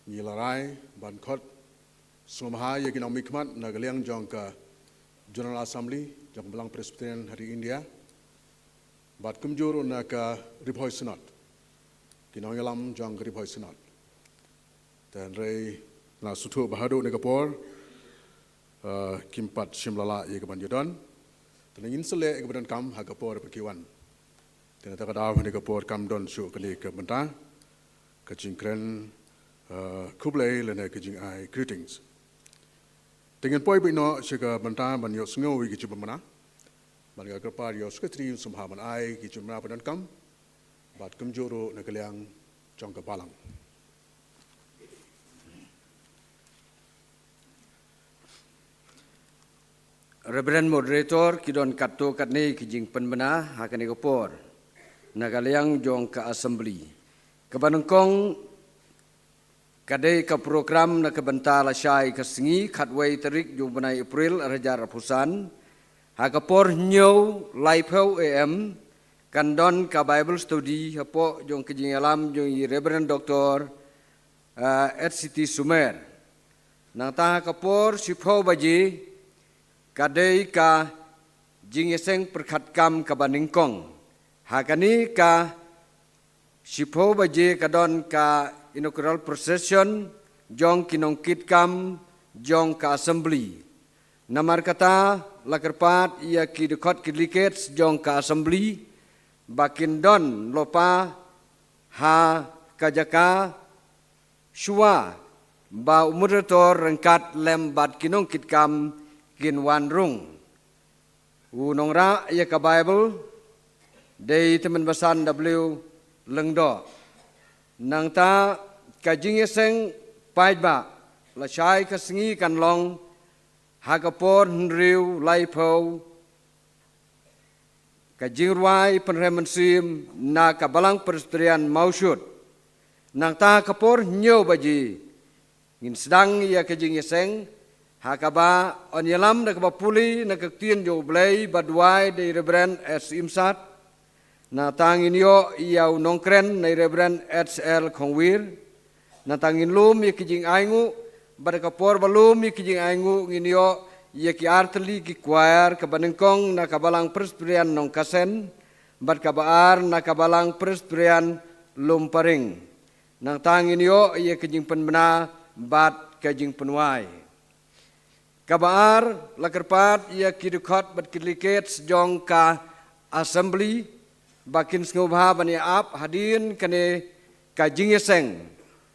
ngi la rai ban khot sngewbha ïa ki nongmihkhmat na ka liang jong ka General Assembly jong ka Balang Presbyterian ha ri India, bad kumjuh ruh na ka Ri Bhoi Synod, ki nongïalam jong ka Ri Bhoi Synod. Te hynrei nga sngewthuh ba haduh kane ka por, eh, kim pat shym la lah ïa ka ban ïadon. Te ngin sa leh ïa ka ban donkam ha ka por ba ki wan. Te na kata ka daw, ha kane ka por kam don shuh kane ka bynta ka jingkren, eh, khublei lane ka jingai greetings. Te ngin poi beit noh sha ka bynta ban ïohsngew ïa ki jingpynbna. Bad nga kyrpad ïa u secretary un sngewbha ban ai ki jingpynbna ba donkam, bad kumjuh ruh na ka liang jong ka balang. Reverend Moderator, ki don katto katne ki jingpynbna ha kane ka por na ka liang jong ka Assembly. Kaba nyngkong ka dei ka program na ka bynta lashai ka sngi, khatwei tarik jong u bnai April ar hajar arphew san. Ha ka por hynñiew laiphew A M kan don ka Bible study hapoh jong ka jingïalam jong i Reverend Doctor, ah, H C T Sumer. Nangta ha ka por shiphew baje ka dei ka jingïaseng pyrkhat kam kaba nyngkong. Ha kane ka shiphew baje ka don ka inaugural procession jong ki nongkitkam jong ka Assembly. Namar kata la kyrpad ïa ki dkhot ki delegates jong ka Assembly ba kin don lypa ha ka jaka shuwa ba u Moderator ryngkat lem bad ki nongkitkam kin wan rung. U nongrah ïa ka Bible dei tymmen basan W Lyngdoh. Nangta ka jingïaseng paidbah lashai ka sngi kan long ha ka por hynriew laiphew, ka jingrwai pynrem mynsiem na ka Balang Presbyterian Mawshut. Nangta ka por hynñiew baje ngin sdang ïa ka jingïaseng ha kaba yn ïalam da kaba pule na ka ktien jong U Blei ba duwai da i Reverend S Imsat. Nangta ngin ïoh ïa u nongkren na i Reverend H L Khongwir. Nangta ngin lum ïa ki jingainguh, bad ka por ba lum ïa ki jingainguh ngin ïoh ïa ki artylli ki choir, kaba nyngkong na ka Balang Presbyterian Nongkasen bad kaba ar na ka Balang Presbyterian Lumparing. Nangta ngin ïoh ïa ka jingpynbna bad ka jingpynwai. Kaba ar, la kyrpad ïa ki dkhot bad ki delegates jong ka Assembly ba kin sngewbha ban ïa ap hadien kane ka jingïaseng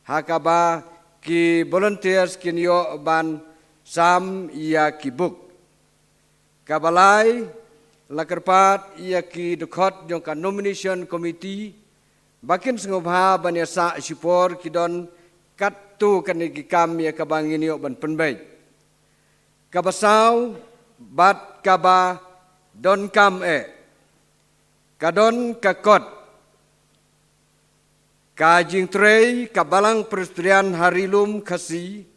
ha kaba ki volunteers kin ïoh ban sam ïa ki buk. Kaba lai, la kyrpad ïa ki dkhot jong ka Nomination Committee ba kin sngewbha ban ïa sah shipor, ki don katto katne ki kam ïa kaba ngin ïoh ban pynbeit. Kaba saw, bad kaba donkam eh, ka don ka kot ka jingtrei ka Balang Presbyterian ha Ri Lum Khasi,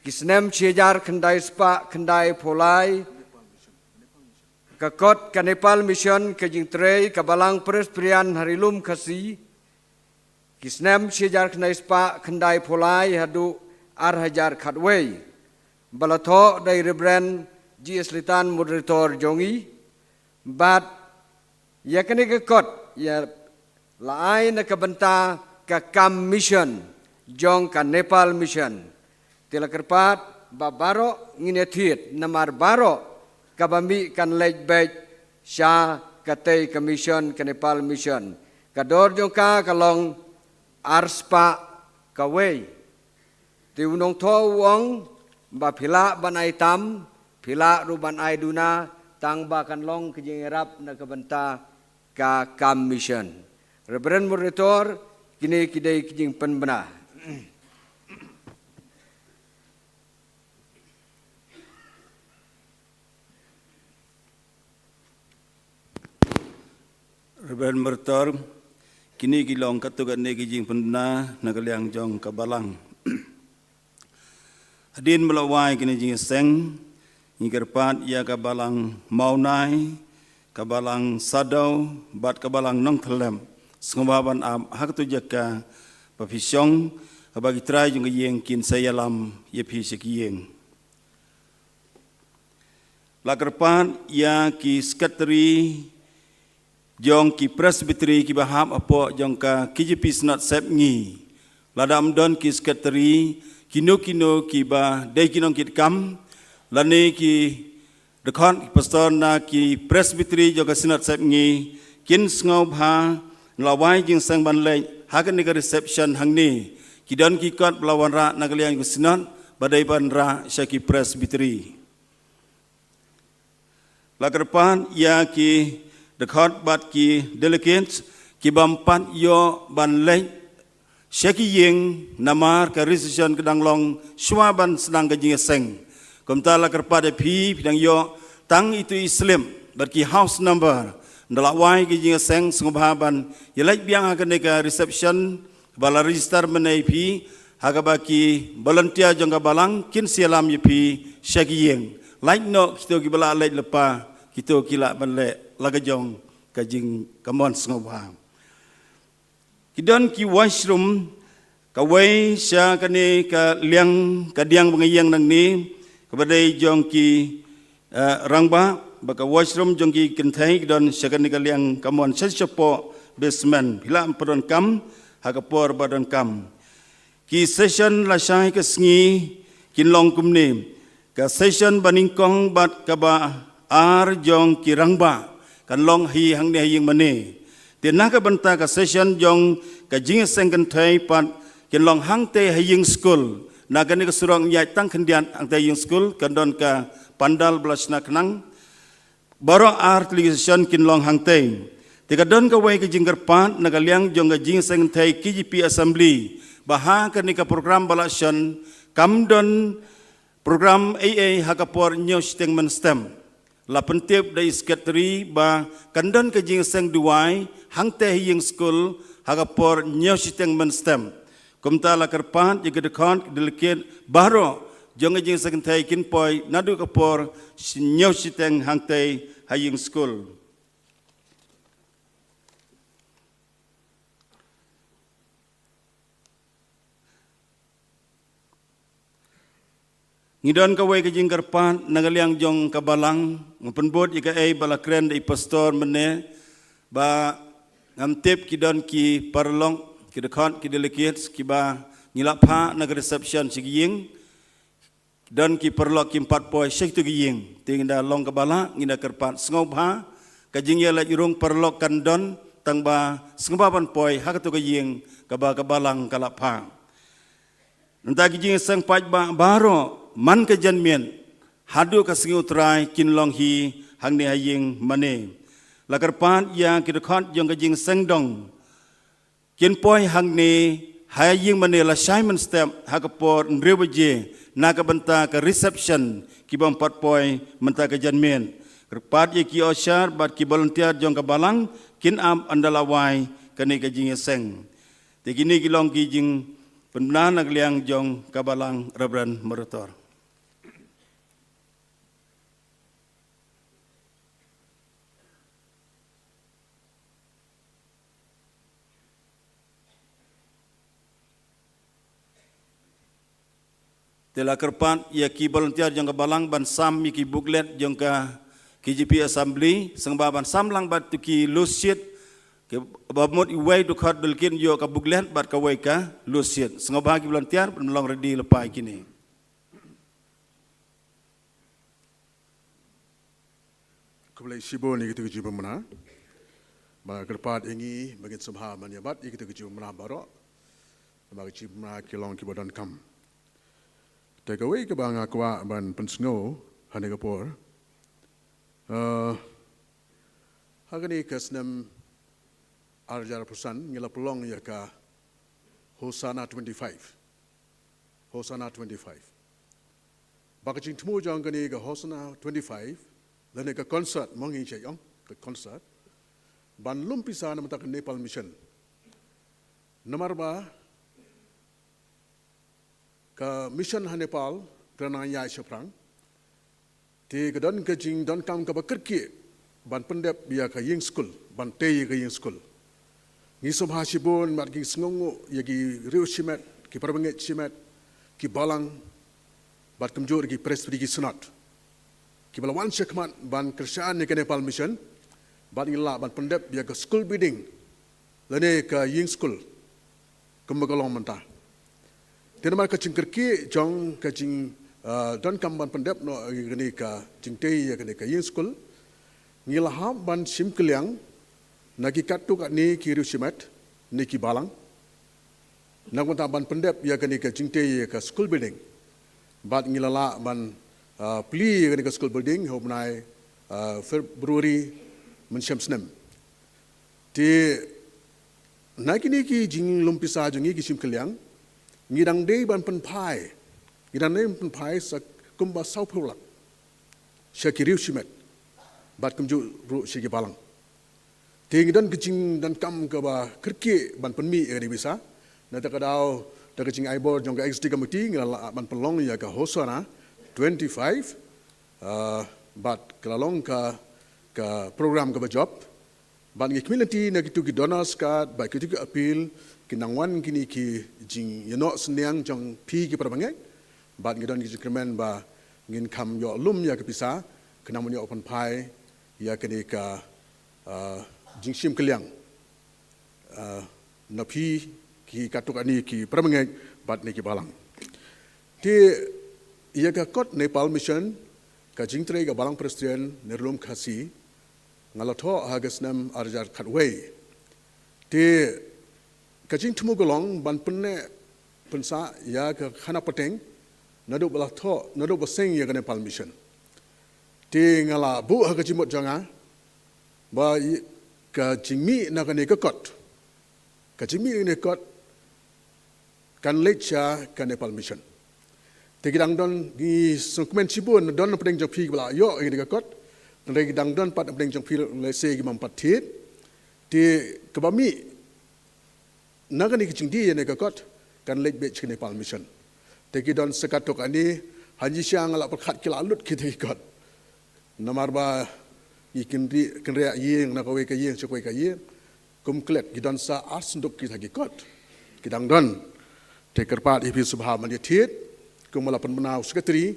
ki snem shi hajar khyndai spah khyndai phew lai. Ka kot ka Nepal Mission ka jingtrei ka Balang Presbyterian ha Ri Lum Khasi, ki snem shi hajar khyndai spah khyndai phew lai haduh ar hajar khatwei, ba la thoh da i Reverend G S Litan, Moderator jong ngi. Bad ïa kane ka kot ïa la ai na ka bynta ka kam mission jong ka Nepal Mission. Te la kyrpad ba baroh ngin ïa thied, namar baroh kaba mih kan leit beit sha katei ka mission, ka Nepal Mission. Ka dor jong ka ka long ar spah kawei. Te u nongthoh u ong ba phi lah ban ai tam, phi lah ruh ban ai duna, tang ba kan long ka jingïarap na ka bynta ka kam mission. Reverend Moderator, kine ki dei ki jingpynbna. Reverend Moderator, kine ki long katto katne ki jingpynbna na ka liang jong ka Balang. Hadien ba la wai kine jingïaseng, ngi kyrpad ïa ka Balang Mawnai, ka Balang Saddew bad ka Balang Nongthyllep sngewbha ban ap ha kato jaka ba phi shong, kaba ki trai jong ka ïing kin sa ïalam ïa phi sha ki ïing. La kyrpad ïa ki sekretari jong ki presbytery kiba hap hapoh jong ka K J P Synod Sepngi. Lada ym don ki sekretari, kino kino kiba dei ki nongkitkam lane ki dkhot, ki pastor na ki presbytery jong ka Synod Sepngi kin sngewbha, la wai jingïaseng ban leit ha kane ka reception hangne. Ki don ki kot ba la wanrah na ka liang ka Synod ba dei ban rah sha ki presbytery. La kyrpad ïa ki dkhot bad ki delegates ki bym pat ïoh ban leit sha ki ïing namar ka registration ka dang long shuwa ban sdang ka jingïaseng. Kumta la kyrpad ïa phi, phi dang ïoh tang itu i slip bad ki house number, nda la wai ki jingïaseng, sngewbha ban ïa leit biang ha kane ka reception ba la register mynne ïa phi, ha kaba ki volunteer jong ka balang kin sa ïalam ïa phi sha ki ïing. Lait noh kito kiba la leit lypa, kito ki lah ban leh la ka jong ka jingkmen, sngewbha. Ki don ki washroom kawei sha kane ka liang kadiang ba nga ïeng nangne, kaba dei jong ki, eh, rangbah, bad ka washroom jong ki kynthei ki don sha kane ka liang kamon, sha shapoh basement. Phi lah ban pyndonkam ha ka por ba donkam. Ki session lashai ka sngi kin long kumne. Ka session banyngkong bad kaba ar jong ki rangbah kan long hi hangne ha ïing mane. Te na ka bynta ka session jong ka jingïaseng kynthei pat kin long hangtei ha ïing skul. Na kane ka surok ïaid tang khyndiat, hangtei ha ïing skul kan don ka pandal ba la shna khnang. Baroh ar tylli ki session kin long hangtei. Te ka don kawei ka jingkyrpad na ka liang jong ka jingïaseng kynthei K J P Assembly ba ha kane ka program ba la shon kam don program ei ei ha ka por hynñiew shiteng mynstep. La pyntip da i secretary ba kan don ka jingïaseng duwai hangtei ha ïing skul ha ka por hynñiew shiteng mynstep. Kumta la kyrpad ïa ki dkhot, ki delegate baroh jong ka jingïaseng kynthei kin poi naduh ka por hynñiew shiteng hangtei ha ïing skul. Ngi don kawei ka jingkyrpad na ka liang jong ka balang, nga pynbud ïa kaei ba la kren da i pastor mynne, ba ngam tip ki don ki paralok, ki dkhot, ki delegates kiba ngi la phah na ka reception sha ki ïing. Don ki paralok kim pat poi sha kito ki ïing. Te ngi da long kaba lah, ngi da kyrpad sngewbha, ka jingïaleit rung paralok kan don, tang ba sngewbha ban poi ha kato ka ïing kaba ka balang ka la phah. Nangta ki jingïaseng paidbah baroh man ka janmiet haduh ka sngi U Trai kin long hi hangne ha ïing mane. La kyrpad ïa ki dkhot jong ka jingïaseng dong kin poi hangne ha ïing mane lashai mynstep ha ka por hynriew baje na ka bynta ka reception, ki bym pat poi mynta ka janmiet. Kyrpad ïa ki usher bad ki volunteer jong ka balang kin ap ynda la wai kane ka jingïaseng. Te kine ki long ki jingpynbna na ka liang jong ka balang, Reverend Moderator. Te la kyrpad ïa ki volunteer jong ka balang ban sam ïa ki booklet jong ka K J P Assembly, sngewbha ban sam lang bad kito ki loose sheet, kiba mut iwei dkhot delegate ïoh ka booklet bad kawei ka loose sheet. Sngewbha ki volunteer ban long ready lypa ïa kine. Khublei shibun ïa kito ki jingpynbna. Ba kyrpad ïa ngi ba ngin sngewbha ban ïa bat ïa kito ki jingpynbna baroh. Ba ki jingpynbna ki long kiba donkam. Te kawei kaba nga kwah ban pynsngew ha kane ka por, eh, ha kane ka snem ar hajar arphew san ngi la pynlong ïa ka Hosanna twenty-five. Hosanna twenty-five. Ba ka jingthmu jong kane ka Hosanna twenty-five, lane ka concert, mo ngi shait ong, ka concert, ban lum pisa na ka bynta ka Nepal Mission. Namar ba ka mission ha Nepal ka nang ïaid shaphrang. Te ka don ka jingdonkam kaba kyrkieh ban pyndep ïa ka ïing skul, ban tei ïa ka ïing skul. Ngi sngewbha shibun bad ngi sngewnguh ïa ki riew shimet, ki parabangeit shimet, ki balang, bad kumjuh ki presbytery, ki synod, kiba la wan shakhmat ban kyrshan ïa ka Nepal Mission, bad ngi lah ban pyndep ïa ka school building lane ka ïing skul kumba ka long mynta. Te namar ka jingkyrkieh jong ka jing, ah, donkam ban pyndep noh ïa kane ka jingtei ïa kane ka ïing skul, ngi la hap ban shim kylliang na ki katto katne ki riew shimet ne ki balang na ka bynta ban pyndep ïa kane ka jingtei ïa ka school building. Bad ngi la lah ban, ah, plie ïa kane ka school building ha u bnai, ah, February mynshem snem. Te na kine ki jinglum pisa jong ngi, ki shim kylliang, ngi dang dei ban pynphai, ngi dang dei ban pynphai sa kumba sawphew lak sha ki riew shimet. bad kumjuh ruh sha ki balang. Te ngi don ka jingdonkam kaba kyrkieh ban pynmih ïa kane ka pisa. Na kata ka daw, da ka jingai bor jong ka executive committee, ngi la lah ban pynlong ïa ka HOSANA twenty-five, ah, bad ka la long ka, ka program kaba jop. Bad ngi kmen lynti na kito ki donors card, bad kito ki appeal, ki nang wan kine ki jingïaroh synñiang jong phi ki para bangeit. Bad ngi don ki jingkyrmen ba ngin kham ïoh lum ïa ka pisa, khnang ban ïoh pynphai ïa kane ka, ah, jingshim kylliang, ah, na phi ki katto katne ki para bangeit bad ne ki balang. Te ïa ka kot Nepal Mission, ka jingtrei ka Balang Presbyterian Nerilum Khasi, nga la thoh ha ka snem ar hajar khatwei. Te ka jingthmu ka long ban pynneh pynsah ïa ka khana pateng, naduh ba la thoh, naduh ba seng ïa ka Nepal Mission. Te nga la buh ha ka jingmut jong nga ba i-, ka jingmih na kane ka kot, ka jingmih na kane ka kot kan leit sha ka Nepal Mission. Te ki dang don, ngi sngewkmen shibun, don na pdeng jong phi kiba la ïoh ïa kane ka kot. Hynrei ki dang don pat na pdeng jong phi lehse ki bym pat thied. Te kaba mih na kane ka jingdie ïa kane ka kot kan leit beit sha ka Nepal Mission. Te ki don sa katto katne, hangne sha nga la pyrkhat ki la lut kita ki kot. Namar ba ngi kynriah, kynriah ïing na kawei ka ïing sha kawei ka ïing. Kum klet ki don sa ar senduk kita ki kot. Ki dang don. Te kyrpad ïa phi sngewbha ban ïathied. Kum ba la pynbna u secretary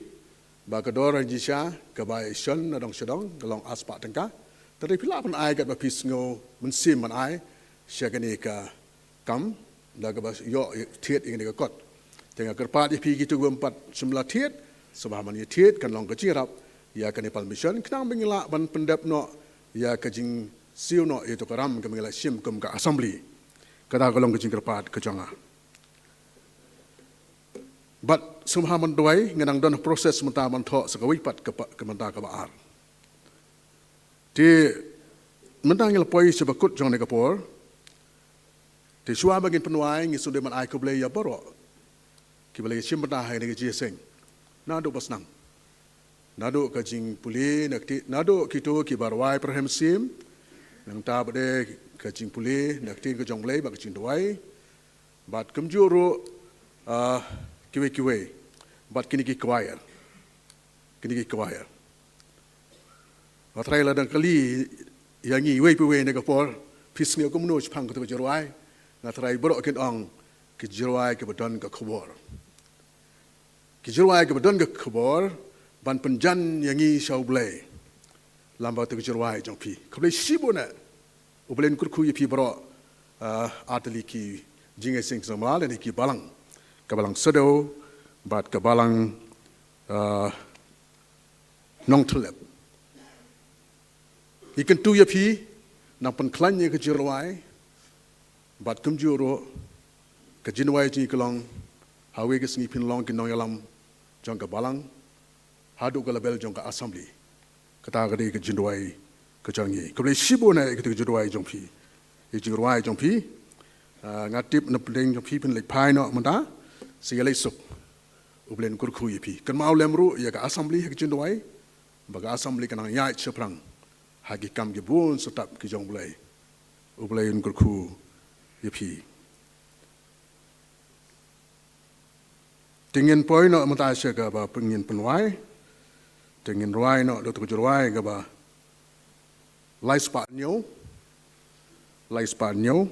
ba ka dor hangne sha kaba ïashon na dong sha dong ka long ar spah tyngka. Te hynrei phi lah ban ai katba phi sngew mynsiem ban ai sha kane ka kam da kaba ïoh thied ïa kane ka kot. Te nga kyrpad ïa phi kito ki bym pat shym la thied, sngewbha ban ïathied, kan long ka jingïarap ïa ka Nepal Mission, khnang ba ngin lah ban pyndep noh ïa ka jingsiew noh ïa kato ka ram kaba ngi la shim kum ka assembly. Kata ka long ka jingkyrpad ka jong nga. Bad sngewbha ban duwai, nga dang don ha process mynta ban thoh sa kawei pat ka pa-, ka mynta kaba ar. Te mynta ngi la poi sha ba kut jong kane ka por. Te shuwa ba ngin pynwai, ngi sngewdei ban ai khublei ïa baroh kiba la ïashim bynta ha kane ka jingïaseng. Naduh ba sdang, naduh ka jingpule na ka ktien, naduh kito kiba rwai para mynsiem, nangta bad ka jingpule na ka ktien ka jong U Blei bad ka jingduwai. Bad kumjuh ruh, ah, kiwei kiwei, bad kine ki choir. Kine ki choir. Nga tharai lada kylli ïa ngi iwei pa iwei ha kane ka por, phi sngew kumno shaphang kato ka jingrwai. Nga tharai baroh kin ong ka jingrwai kaba don ka khubor. Ka jingrwai kaba don ka khubor ban pynjan ïa ngi sha U Blei. Lyngba kato ka jingrwai jong phi. Khublei shibun eh. U Blei un kyrkhu ïa phi baroh, ah, artylli ki jingïaseng samla lane ki balang. Ka Balang Shadow bad ka Balang, ah, Nongthyllep. Ngi kyntu ïa phi, nang pynkhlaiñ ïa ka jingrwai, bad kumjuh ruh ka jingrwai jong ngi ka long, ha kawei ka sngi phin long ki nongïalam jong ka balang haduh ka level jong ka assembly. Kata ka dei ka jingrwai ka jong ngi. Khublei shibun eh ïa kata ka jingrwai jong phi. Ïa ka jingrwai jong phi. Ah, nga tip na pdeng jong phi phin leit phai noh mynta. Sa ïa leit suk. U Blei un kyrkhu ïa phi. Kynmaw lem ruh ïa ka assembly ha ka jingduwai. Ba ka assembly kan nang ïaid shaphrang ha ki kam ki bun step ki jong U Blei. U Blei un kyrkhu ïa phi. Te ngin poi noh mynta sha kaba ngin pynwai. Te ngin rwai noh da kato ka jingrwai kaba lai spah hynñiew. Lai spah hynñiew.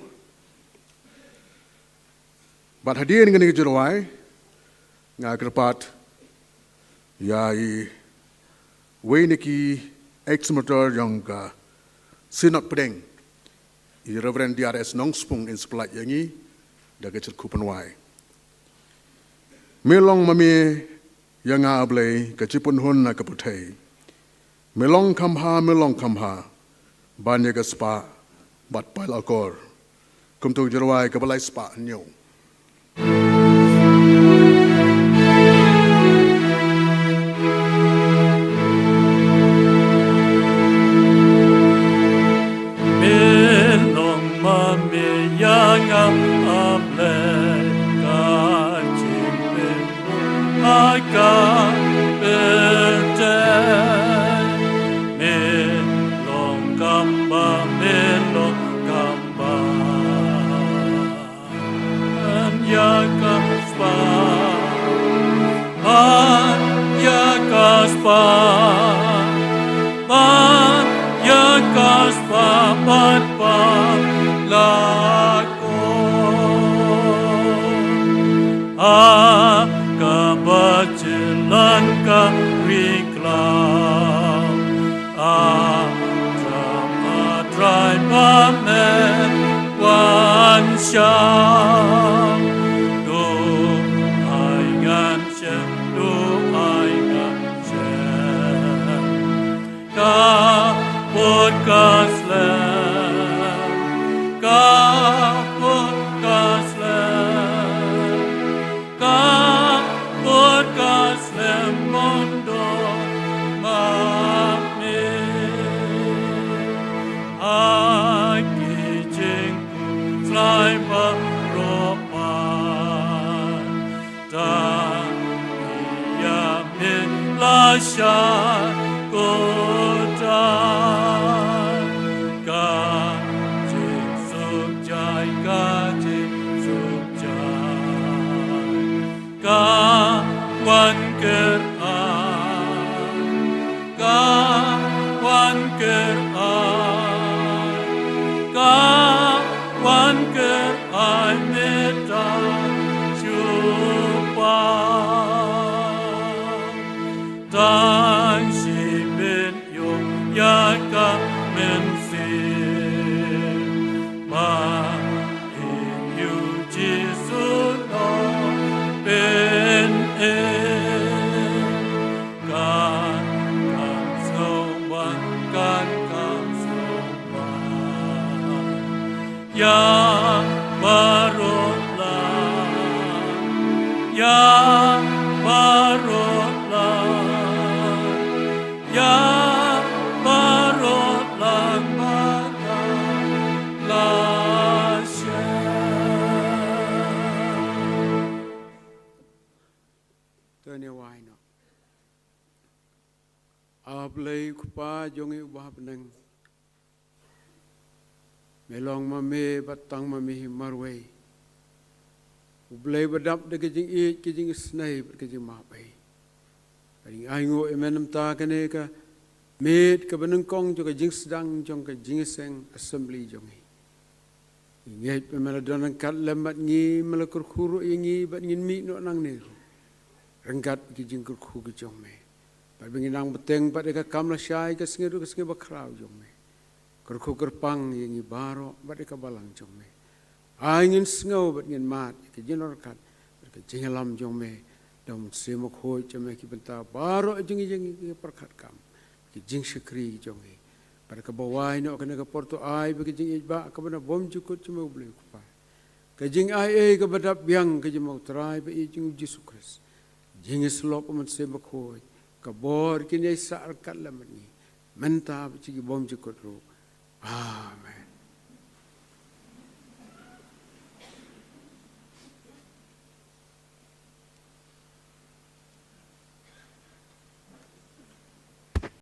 Bad hadien kane ka jingrwai, nga kyrpad ïa iwei na ki ex-minister jong ka Synod Pdeng, i Reverend D R S Nongspung, in sa pynlait ïa ngi da ka jingkyrkhu pynwai. Me long ma me ïa nga, A Blei, ka jingpynhun na ka pyrthei. Me long kham bha, me long kham bha ban ïa ka spah bad pail akor. Kumto ka jingrwai kaba lai spah hynñiew. Me long ma me ïa nga, A Blei, ka jingpynhun ha ka pyrthei. Me Pat ba la ko. A ka ba jylliew ka ri khlaw. A Trai, a Trai ba men wan shaw. To ai ngan shem, to ai ngan shem. Ka bud ka slem, ka bud ka slem, ka bud ka slem mondo ma me. Ha ki jingkhuslai baroh pat. Tang ïa me la shah ko Trai. Ka jingsuk jai, ka jingsuk jai. Ka wan kyrpad. Ka wan kyrpad, ka wan kyrpad, me ta shu pang. Tang shi bit ïoh ïa ka mynsiem. Ba in ïoh Jisu Nongpynim. Kan kham sngewbha, kan kham sngewbha. Ïa baroh lang, ïa baroh lang, ïa baroh lang ba ka la shem. To ngin ïa wai noh. A Blei Kpa jong ngi uba ha bneng. Me long ma me bad tang ma me hi marwei. U Blei ba dap da ka jingïeit, ka jingisnei bad ka jingmabei. Bad ngi ainguh ïa me namar kane ka miet kaba nyngkong jong ka jingsdang jong ka jingïaseng assembly jong ngi. Ngi ngeit ba me la don ryngkat lem bad ngi, me la kyrkhu ruh ïa ngi bad ngin mih noh nangne ruh ryngkat ki jingkyrkhu ki jong me. Bad ba ngin nang bteng bad ïa ka kam lashai, ka sngi ruh ka sngi bakhraw jong me. Kyrkhu kyrpang ïa ngi baroh bad ïa ka balang jong me. Ai ngin sngew bad ngin mad ïa ka jingryngkat bad ka jingïalam jong me. Da u Mynsiem Bakhuid jong me ki bynta baroh jong ngi, jong ngi ki pyrkhat kam, ki jingshakri jong ngi. Bad kaba wai noh kane ka por to ai ba ka jingïeit ba kaba na bymjukut jong me U Blei U Kpa, ka jingai ei kaba dap biang ka jong me U Trai ba ïeit jong U Jisu Khrist, jingïasyllok U Mynsiem Bakhuid, ka bor kin ïai sah ryngkat lem bad ngi mynta bad sha ki bymjukut ruh. Amen.